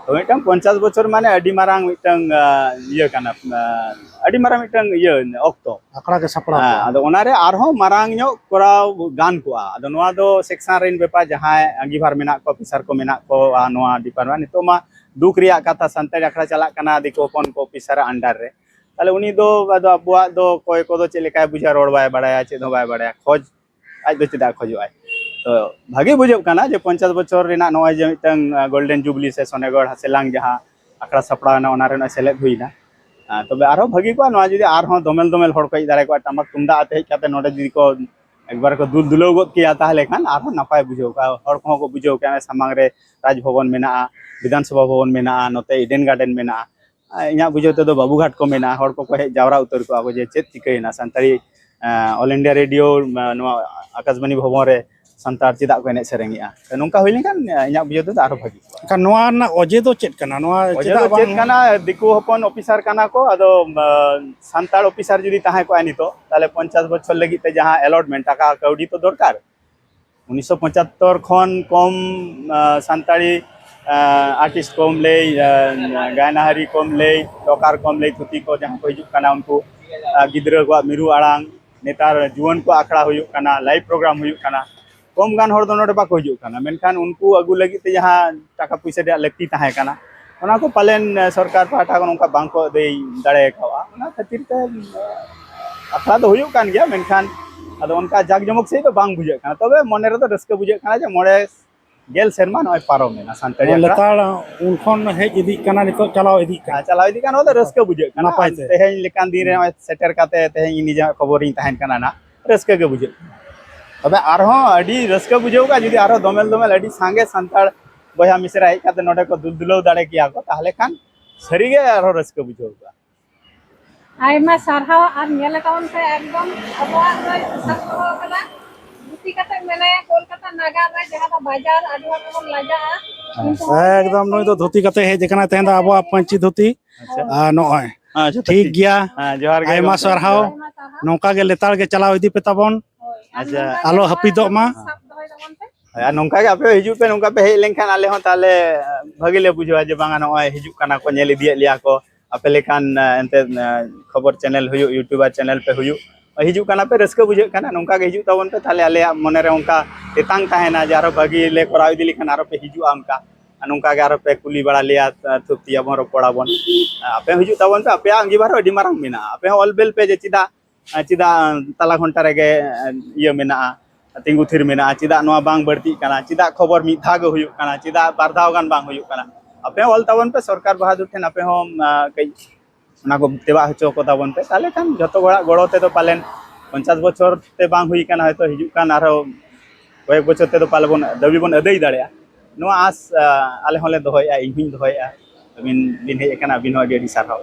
ᱛᱚ ᱢᱤᱫᱴᱟᱝ ᱯᱚᱧᱪᱟᱥ ᱵᱚᱪᱷᱚᱨ ᱢᱟᱱᱮ ᱟᱹᱰᱤ ᱢᱟᱨᱟᱝ ᱢᱤᱫᱴᱟᱝ ᱟᱸ, ᱤᱭᱟᱹ ᱠᱟᱱᱟ, ᱟᱸ, ᱟᱹᱰᱤ ᱢᱟᱨᱟᱝ ᱢᱤᱫᱴᱟᱝ ᱤᱭᱟᱹ ᱚᱠᱛᱚ᱾ ᱟᱠᱷᱲᱟ ᱜᱮ ᱥᱟᱯᱲᱟᱣ ᱦᱮᱸ, ᱠᱚᱜᱼᱟ᱾ ᱟᱫᱚ ᱚᱱᱟᱨᱮ ᱟᱨᱦᱚᱸ ᱢᱟᱨᱟᱝ ᱧᱚᱜ ᱠᱚᱨᱟᱣ ᱜᱟᱱ ᱠᱚᱜᱼᱟ᱾ ᱟᱫᱚ ᱱᱚᱣᱟ ᱫᱚ ᱥᱮᱠᱥᱚᱱ ᱨᱮᱱ ᱵᱮᱯᱟᱨ, ᱡᱟᱦᱟᱸᱭ ᱟᱸᱜᱤᱵᱷᱟᱨ ᱢᱮᱱᱟᱜ ᱠᱚᱣᱟ, ᱚᱯᱷᱤᱥᱟᱨ ᱠᱚ ᱢᱮᱱᱟᱜ ᱠᱚᱣᱟ ᱱᱚᱣᱟ ᱰᱤᱯᱟᱨᱴᱢᱮᱱᱴ, ᱱᱤᱛᱚᱜ ᱢᱟ ᱫᱩᱠ ᱨᱮᱭᱟᱜ ᱠᱟᱛᱷᱟ, ᱥᱟᱱᱛᱟᱲᱤ ᱟᱠᱷᱲᱟ ᱪᱟᱞᱟᱜ ᱠᱟᱱᱟ ᱫᱤᱠᱩ ᱦᱚᱯᱚᱱ ᱠᱚ ᱚᱯᱷᱤᱥᱟᱨ ᱟᱱᱰᱟᱨ ᱨᱮ᱾ ᱛᱟᱦᱞᱮ ᱩᱱᱤ ᱫᱚ ᱟᱫᱚ ᱟᱵᱚᱣᱟᱜ ᱫᱚ ᱚᱠᱚᱭ ᱠᱚᱫᱚ ᱪᱮᱫ ᱞᱮᱠᱟᱭ ᱵᱩᱡᱷᱟᱹᱣᱟ, ᱨᱚᱲ ᱵᱟᱭ ᱵᱟᱲᱟᱭᱟ, ᱪᱮᱫ ᱦᱚᱸ ᱵᱟᱭ ᱵᱟᱲᱟᱭᱟ, ᱠᱷᱚᱡᱽ ᱟᱡ ᱫᱚ ᱪᱮᱫᱟᱜ ᱠᱷᱚᱡᱚᱜ ᱟᱭ? ᱛᱚ ᱵᱷᱟᱜᱮ ᱵᱩᱡᱷᱟᱹᱜ ᱠᱟᱱᱟ ᱡᱮ ᱯᱚᱧᱪᱟᱥ ᱵᱚᱪᱷᱚᱨ ᱨᱮᱱᱟᱜ ᱱᱚᱜᱼᱚᱭ ᱡᱮ ᱢᱤᱫᱴᱟᱝ ᱜᱳᱞᱰᱮᱱ ᱡᱩᱵᱞᱤ ᱥᱮ ᱥᱚᱱᱮᱜᱚᱲ ᱦᱟᱥᱮᱞᱟᱝ ᱡᱟᱦᱟᱸ ᱟᱠᱷᱲᱟ ᱥᱟᱯᱲᱟᱣ ᱮᱱᱟ, ᱚᱱᱟ ᱨᱮ ᱱᱚᱜᱼᱚᱭ ᱥᱮᱞᱮᱫ ᱦᱩᱭᱱᱟ᱾ ᱟᱨ ᱛᱚᱵᱮ ᱟᱨᱦᱚᱸ ᱵᱷᱟᱹᱜᱤ ᱠᱚᱜᱼᱟ ᱱᱚᱣᱟ ᱡᱩᱫᱤ ᱟᱨᱦᱚᱸ ᱫᱚᱢᱮᱞ ᱫᱚᱢᱮᱞ ᱦᱚᱲ ᱠᱚ ᱦᱮᱡ ᱫᱟᱲᱮ ᱠᱚᱜᱼᱟ, ᱴᱟᱢᱟᱠ ᱛᱩᱢᱫᱟᱜ ᱟᱛᱮ ᱦᱮᱡ ᱠᱟᱛᱮ ᱱᱚᱰᱮ ᱡᱩᱫᱤ ᱠᱚ ᱮᱠᱵᱟᱨ ᱠᱚ ᱫᱩᱞ ᱫᱩᱞᱟᱹᱣ ᱜᱚᱫ ᱠᱮᱭᱟ, ᱛᱟᱦᱚᱞᱮ ᱠᱷᱟᱱ ᱟᱨᱦᱚᱸ ᱱᱟᱯᱟᱭ ᱵᱩᱡᱷᱟᱹᱣ ᱠᱚᱜᱼᱟ᱾ ᱦᱚᱲ ᱠᱚᱦᱚᱸ ᱠᱚ ᱵᱩᱡᱷᱟᱹᱣ ᱠᱮᱭᱟ ᱥᱟᱢᱟᱝ ᱨᱮ ᱨᱟᱡᱽ ᱵᱷᱚᱵᱚᱱ ᱢᱮᱱᱟᱜᱼᱟ, ᱵᱤᱫᱷᱟᱱ ᱥᱚᱵᱷᱟ ᱵᱷᱚᱵᱚᱱ ᱢᱮᱱᱟᱜᱼᱟ, ᱱᱚᱛᱮ ᱤᱰᱮᱱ ᱜᱟᱨᱰᱮᱱ ᱢᱮᱱᱟᱜᱼᱟ᱾ ᱤᱧᱟᱹᱜ ᱵᱩᱡᱷᱟᱹᱣ ᱛᱮᱫᱚ ᱵᱟᱵᱩᱜᱷᱟᱴ ᱠᱚ ᱢᱮᱱᱟᱜᱼᱟ, ᱦᱚᱲ ᱠᱚᱠᱚ ᱦᱮᱡ ᱡᱟᱣᱨᱟ ᱩᱛᱟᱹᱨ ᱠᱚᱜᱼᱟ ᱠᱚ ᱡᱮ ᱪᱮᱫ ᱪᱤᱠᱟᱹᱭᱮᱱᱟ ᱥᱟᱱᱛᱟᱲᱤ, ᱮᱸ, All India Radio, ᱮᱸ, ᱱᱚᱣᱟ ᱟᱠᱟᱥᱵᱟᱱᱤ ᱵᱷᱚᱵᱚᱱ ᱨᱮ ᱥᱟᱱᱛᱟᱲ ᱪᱮᱫᱟᱜ ᱠᱚ ᱮᱱᱮᱡ ᱥᱮᱨᱮᱧᱮᱜᱼᱟ᱾ ᱛᱚ ᱱᱚᱝᱠᱟ ᱦᱩᱭ ᱞᱮᱱᱠᱷᱟᱱ, ᱮᱸ, ᱤᱧᱟᱹᱜ ᱵᱩᱡᱷᱟᱹᱣ ᱛᱮᱫᱚ ᱟᱨᱦᱚᱸ ᱵᱷᱟᱹᱜᱤ ᱠᱚᱜᱼᱟ᱾ ᱮᱱᱠᱷᱟᱱ ᱱᱚᱣᱟ ᱨᱮᱱᱟᱜ ᱚᱡᱮ ᱫᱚ ᱪᱮᱫ ᱠᱟᱱᱟ? ᱱᱚᱣᱟ ᱚᱡᱮ ᱪᱮᱫᱟᱜ ᱫᱚ ᱪᱮᱫ ᱵᱟᱝ? ᱠᱟᱱᱟ, ᱫᱤᱠᱩ ᱦᱚᱯᱚᱱ ᱚᱯᱷᱤᱥᱟᱨ ᱠᱟᱱᱟ ᱠᱚ, ᱟᱫᱚ, ᱮᱸ, ᱥᱟᱱᱛᱟᱲ ᱚᱯᱷᱤᱥᱟᱨ ᱡᱩᱫᱤ ᱛᱟᱦᱮᱸ ᱠᱚᱜᱼᱟ ᱱᱤᱛᱚᱜ, ᱛᱟᱦᱞᱮ ᱯᱚᱧᱪᱟᱥ ᱵᱚᱪᱷᱚᱨ ᱞᱟᱹᱜᱤᱫ ᱛᱮ ᱡᱟᱦᱟᱸ ᱮᱞᱚᱴᱢᱮᱱᱴ, ᱴᱟᱠᱟ ᱠᱟᱹᱣᱰᱤ ᱛᱚ ᱫᱚᱨᱠᱟᱨ, ᱩᱱᱤᱥᱥᱚ ᱯᱚᱸᱪᱟᱛᱛᱳᱨ ᱠᱷᱚᱱ ᱠᱚᱢ, ᱟᱸ, ᱥᱟᱱᱛᱟᱲᱤ, ᱟᱸ, ᱟᱨᱴᱤᱥᱴ ᱠᱚᱢ ᱞᱟᱹᱭ, ᱟᱸ, ᱜᱟᱭᱱᱟᱦᱟᱨᱤ ᱠᱚᱢ ᱞᱟᱹᱭ, ᱴᱚᱠᱟᱨ ᱠᱚᱢ ᱞᱟᱹᱭ, ᱛᱷᱩᱛᱤ ᱠᱚ ᱡᱟᱦᱟᱸ ᱠᱚ ᱦᱤᱡᱩᱜ ᱠᱟᱱᱟ, ᱩᱱᱠᱩ, ᱟᱸ, ᱜᱤᱫᱽᱨᱟᱹ ᱠᱚᱣᱟᱜ ᱢᱤᱨᱩ ᱟᱲᱟᱝ, ᱱᱮᱛᱟᱨ ᱡᱩᱣᱟᱹᱱ ᱠᱚᱣᱟᱜ ᱟᱠᱷᱲᱟ ᱦᱩᱭᱩᱜ ᱠᱟᱱᱟ, ᱞᱟᱭᱤᱵᱷ ᱯᱨᱳᱜᱨᱟᱢ ᱦᱩᱭᱩᱜ ᱠᱟᱱᱟ, ᱠᱚᱢ ᱜᱟᱱ ᱦᱚᱲ ᱫᱚ ᱱᱚᱰᱮ ᱵᱟᱠᱚ ᱦᱤᱡᱩᱜ ᱠᱟᱱᱟ᱾ ᱢᱮᱱᱠᱷᱟᱱ ᱩᱱᱠᱩ ᱟᱹᱜᱩ ᱞᱟᱹᱜᱤᱫ ᱛᱮ ᱡᱟᱦᱟᱸ ᱴᱟᱠᱟ ᱯᱩᱭᱥᱟᱹ ᱨᱮᱭᱟᱜ ᱞᱟᱹᱠᱛᱤ ᱛᱟᱦᱮᱸ ᱠᱟᱱᱟ, ᱚᱱᱟ ᱠᱚ ᱯᱟᱞᱮᱱ, ᱮ, ᱥᱚᱨᱠᱟᱨ ᱯᱟᱦᱴᱟ ᱠᱷᱚᱱ ᱚᱱᱠᱟ ᱵᱟᱝ ᱠᱚ ᱟᱹᱫᱟᱹᱭ ᱫᱟᱲᱮ ᱠᱟᱣᱟ᱾ ᱚᱱᱟ ᱠᱷᱟᱹᱛᱤᱨ ᱛᱮ, ᱮ, ᱟᱠᱷᱲᱟ ᱫᱚ ᱦᱩᱭᱩᱜ ᱠᱟᱱ ᱜᱮᱭᱟ, ᱢᱮᱱᱠᱷᱟᱱ ᱟᱫᱚ ᱚᱱᱠᱟ ᱡᱟᱠ ᱡᱚᱢᱚᱠ ᱥᱟᱺᱦᱤᱡ ᱫᱚ ᱵᱟᱝ ᱵᱩᱡᱷᱟᱹᱜ ᱠᱟᱱᱟ᱾ ᱛᱚᱵᱮ ᱢᱚᱱᱮ ᱨᱮᱫᱚ ᱨᱟᱹᱥᱠᱟᱹ ᱵᱩᱡᱷᱟᱹᱜ ᱠᱟᱱᱟ ᱡᱮ ᱢᱚᱬᱮ ᱜᱮᱞ ᱥᱮᱨᱢᱟ ᱱᱚᱜᱼᱚᱭ ᱯᱟᱨᱚᱢᱮᱱᱟ ᱥᱟᱱᱛᱟᱲᱤ ᱟᱠᱷᱲᱟ᱾ ᱞᱮᱛᱟᱲ ᱩᱱ ᱠᱷᱚᱱ ᱦᱮᱡ ᱤᱫᱤᱜ ᱠᱟᱱᱟ, ᱱᱤᱛᱚᱜ ᱪᱟᱞᱟᱣ ᱤᱫᱤᱜ ᱠᱟᱱᱟ᱾ ᱟᱨ ᱪᱟᱞᱟᱣ ᱤᱫᱤᱜ ᱠᱟᱱᱟ, ᱱᱚᱣᱟ ᱫᱚ ᱨᱟᱹᱥᱠᱟᱹ ᱵᱩᱡᱷᱟᱹᱜ ᱠᱟᱱᱟ᱾ ᱱᱟᱯᱟᱭ ᱟᱨ ᱛᱮ᱾ ᱛᱮᱦᱮᱧ ᱞᱮᱠᱟᱱ ᱫᱤᱱ ᱨᱮ ᱱᱚᱜᱼᱚᱭ ᱥᱮᱴᱮᱨ ᱠᱟᱛᱮ ᱛᱮᱦᱮᱧ ᱤᱧ ᱱᱤᱡᱮ ᱠᱷᱚᱵᱚᱨᱤᱧ ᱛᱟᱦᱮᱱ ᱠᱟᱱᱟ ᱱᱟᱜ, ᱨᱟᱹᱥᱠᱟᱹ ᱜᱮ ᱵᱩᱡᱷᱟᱹᱜ ᱠᱟᱱᱟ᱾ ᱛᱚᱵᱮ ᱟᱨᱦᱚᱸ ᱟᱹᱰᱤ ᱨᱟᱹᱥᱠᱟᱹ ᱵᱩᱡᱷᱟᱹᱣ ᱠᱚᱜᱼᱟ ᱡᱩᱫᱤ ᱟᱨᱦᱚᱸ ᱫᱚᱢᱮᱞ ᱫᱚᱢᱮᱞ ᱟᱹᱰᱤ ᱥᱟᱸᱜᱮ ᱥᱟᱱᱛᱟᱲ ᱵᱚᱭᱦᱟ ᱢᱤᱥᱨᱟ ᱦᱮᱡ ᱠᱟᱛᱮ ᱱᱚᱰᱮ ᱠᱚ ᱫᱩᱞ ᱫᱩᱞᱟᱹᱣ ᱫᱟᱲᱮ ᱠᱮᱭᱟ ᱠᱚ, ᱛᱟᱦᱚᱞᱮ ᱠᱷᱟᱱ ᱥᱟᱹᱨᱤᱜᱮ ᱟᱨᱦᱚᱸ ᱨᱟᱹᱥᱠᱟᱹ ᱵᱩᱡᱷᱟᱹᱣ ᱠᱚᱜᱼᱟ᱾ ᱟᱭᱢᱟ ᱥᱟᱨᱦᱟᱣ᱾ ᱟᱨ ᱧᱮᱞ ᱟᱠᱟᱫ ᱯᱮ ᱮᱠᱫᱚᱢ ᱟᱵᱚᱣᱟᱜ ᱫᱚᱭ ᱥᱟᱵ ᱫᱚᱦᱚ ᱟᱠᱟᱫᱟ᱾ ᱫᱷᱩᱛᱤ ᱠᱟᱛᱮ ᱢᱮᱱᱟᱭᱟ ᱠᱳᱞᱠᱟᱛᱟ ᱱᱟᱜᱟᱨ ᱨᱮ, ᱡᱟᱦᱟᱸ ᱫᱚ ᱵᱟᱡᱟᱨ, ᱟᱹᱰᱤ ᱦᱚᱲ ᱜᱮᱵᱚᱱ ᱞᱟᱡᱟᱜᱼᱟ᱾ ᱦᱮᱸ᱾ ᱠᱤᱱᱛᱩ ᱮᱠᱫᱚᱢ ᱱᱩᱭ ᱫᱚ ᱫᱷᱩᱛᱤ ᱠᱟᱛᱮ ᱦᱮᱡ ᱟᱠᱟᱱᱟᱭ, ᱛᱮᱦᱮᱧ ᱫᱚ ᱟᱵᱚᱣᱟᱜ ᱯᱟᱹᱧᱪᱤ ᱫᱷᱩᱛᱤ᱾ ᱟᱪᱪᱷᱟ᱾ ᱟᱨ ᱱᱚᱜᱼᱚᱭ᱾ ᱟᱪᱪᱷᱟ, ᱴᱷᱤᱠ ᱴᱷᱤᱠ᱾ ᱜᱮᱭᱟ᱾ ᱦᱮᱸ, ᱡᱚᱦᱟᱨ ᱜᱮ ᱟᱭᱢᱟ ᱜᱚᱢᱠᱮ᱾ ᱥᱟᱨᱦᱟᱣ᱾ ᱟᱭᱢᱟ ᱥᱟᱨᱦᱟᱣ᱾ ᱱᱚᱝᱠᱟ ᱜᱮ ᱞᱮᱛᱟᱲ ᱜᱮ ᱪᱟᱞᱟᱣ ᱤᱫᱤ ᱯᱮ ᱛᱟᱵᱚᱱ᱾ ᱦᱳᱭ, ᱟᱨ ᱟᱪᱪᱷᱟ᱾ ᱱᱚᱝᱠᱟ ᱜᱮ ᱟᱞᱚ ᱦᱟᱹᱯᱤᱫᱚᱜ ᱢᱟ᱾ ᱥᱟᱵ ᱫᱚᱦᱚᱭ ᱛᱟᱵᱚᱱ ᱯᱮ᱾ ᱟᱨ ᱱᱚᱝᱠᱟ ᱜᱮ ᱟᱯᱮ ᱦᱤᱡᱩᱜ ᱯᱮ, ᱱᱚᱝᱠᱟ ᱯᱮ ᱦᱮᱡ ᱞᱮᱱᱠᱷᱟᱱ ᱟᱞᱮ ᱦᱚᱸ ᱛᱟᱦᱚᱞᱮ ᱵᱷᱟᱹᱜᱤ ᱞᱮ ᱵᱩᱡᱷᱟᱹᱣᱟ ᱡᱮ ᱵᱟᱝᱟ ᱱᱚᱜᱼᱚᱭ ᱦᱤᱡᱩᱜ ᱠᱟᱱᱟ ᱠᱚ, ᱧᱮᱞ ᱤᱫᱤᱭᱮᱫ ᱞᱮᱭᱟ ᱠᱚ, ᱟᱯᱮ ᱞᱮᱠᱟᱱ ᱮᱱᱛᱮᱫ ᱠᱷᱚᱵᱚᱨ ᱪᱮᱱᱮᱞ ᱦᱩᱭᱩᱜ, ᱭᱩᱴᱩᱵᱟᱨ ᱪᱮᱱᱮᱞ ᱯᱮ ᱦᱩᱭᱩᱜ, ᱦᱤᱡᱩᱜ ᱠᱟᱱᱟ ᱯᱮ, ᱨᱟᱹᱥᱠᱟᱹ ᱵᱩᱡᱷᱟᱹᱜ ᱠᱟᱱᱟ᱾ ᱱᱚᱝᱠᱟ ᱜᱮ ᱦᱤᱡᱩᱜ ᱛᱟᱵᱚᱱ ᱯᱮ, ᱛᱟᱦᱚᱞᱮ ᱟᱞᱮᱭᱟᱜ ᱢᱚᱱᱮᱨᱮ ᱚᱱᱠᱟ ᱛᱮᱛᱟᱝ ᱛᱟᱦᱮᱱᱟ ᱡᱮ ᱟᱨᱚ ᱵᱷᱟᱹᱜᱤ ᱞᱮ ᱠᱚᱨᱟᱣ ᱤᱫᱤ ᱞᱮᱠᱷᱟᱱ ᱟᱨᱚ ᱯᱮ ᱦᱤᱡᱩᱜᱼᱟ ᱚᱱᱠᱟ᱾ ᱟᱨ ᱱᱚᱝᱠᱟ ᱜᱮ ᱟᱨᱚ ᱯᱮ ᱠᱩᱞᱤ ᱵᱟᱲᱟ ᱞᱮᱭᱟ, ᱛᱷᱩᱯ ᱛᱤᱭᱟᱵᱚᱱ, ᱨᱚᱯᱚᱲᱟᱵᱚᱱ᱾ ᱟᱯᱮ ᱦᱚᱸ ᱦᱤᱡᱩᱜ ᱛᱟᱵᱚᱱ ᱯᱮ, ᱟᱯᱮᱭᱟᱜ ᱟᱸᱜᱤᱵᱷᱟᱨ ᱦᱚᱸ ᱟᱹᱰᱤ ᱢᱟᱨᱟᱝ ᱢᱮᱱᱟᱜᱼᱟ᱾ ᱟᱯᱮ ᱦᱚᱸ ᱚᱞ ᱵᱮᱞ ᱯᱮ ᱡᱮ ᱪᱮᱫᱟᱜ, ᱪᱮᱫᱟᱜ ᱛᱟᱞᱟ ᱜᱷᱚᱱᱴᱟ ᱨᱮᱜᱮ ᱤᱭᱟᱹ ᱢᱮᱱᱟᱜᱼᱟ, ᱛᱤᱸᱜᱩ ᱛᱷᱤᱨ ᱢᱮᱱᱟᱜᱼᱟ, ᱪᱮᱫᱟᱜ ᱱᱚᱣᱟ ᱵᱟᱝ ᱵᱟᱹᱲᱛᱤᱜ ᱠᱟᱱᱟ, ᱪᱮᱫᱟᱜ ᱠᱷᱚᱵᱚᱨ ᱢᱤᱫ ᱫᱷᱟᱣ ᱜᱮ ᱦᱩᱭᱩᱜ ᱠᱟᱱᱟ, ᱪᱮᱫᱟᱜ ᱵᱟᱨ ᱫᱷᱟᱣ ᱜᱟᱱ ᱵᱟᱝ ᱦᱩᱭᱩᱜ ᱠᱟᱱᱟ? ᱟᱯᱮ ᱦᱚᱸ ᱚᱞ ᱛᱟᱵᱚᱱ ᱯᱮ ᱥᱚᱨᱠᱟᱨ ᱵᱟᱦᱟᱫᱩᱨ ᱴᱷᱮᱱ, ᱟᱯᱮ ᱦᱚᱸ ᱠᱟᱹᱡ ᱚᱱᱟ ᱠᱚ ᱛᱮᱵᱟᱜ ᱦᱚᱪᱚ ᱠᱚ ᱛᱟᱵᱚᱱ ᱯᱮ, ᱛᱟᱦᱚᱞᱮ ᱠᱷᱟᱱ ᱡᱚᱛᱚ ᱦᱚᱲᱟᱜ ᱜᱚᱲᱚ ᱛᱮᱫᱚ ᱯᱟᱞᱮᱱ ᱯᱚᱧᱪᱟᱥ ᱵᱚᱪᱷᱚᱨ ᱛᱮ ᱵᱟᱝ ᱦᱩᱭ ᱠᱟᱱᱟ, ᱦᱚᱭᱛᱳ ᱦᱤᱡᱩᱜ ᱠᱟᱱ ᱟᱨᱦᱚᱸ ᱠᱚᱭᱮᱠ ᱵᱚᱪᱷᱚᱨ ᱛᱮᱫᱚ ᱯᱟᱞᱮ ᱵᱚᱱ ᱫᱟᱹᱵᱤ ᱵᱚᱱ ᱟᱹᱫᱟᱹᱭ ᱫᱟᱲᱮᱭᱟᱜᱼᱟ᱾ ᱱᱚᱣᱟ ᱟᱸᱥ ᱟᱞᱮ ᱦᱚᱸᱞᱮ ᱫᱚᱦᱚᱭᱮᱫᱼᱟ, ᱤᱧ ᱦᱚᱧ ᱫᱚᱦᱚᱭᱮᱫᱼᱟ, ᱟᱹᱵᱤᱱ ᱵᱤᱱ ᱦᱮᱡ ᱟᱠᱟᱱᱟ, ᱟᱹᱵᱤᱱ ᱦᱚᱸ ᱟᱹᱰᱤ ᱟᱹᱰᱤ ᱥᱟᱨᱦᱟᱣ᱾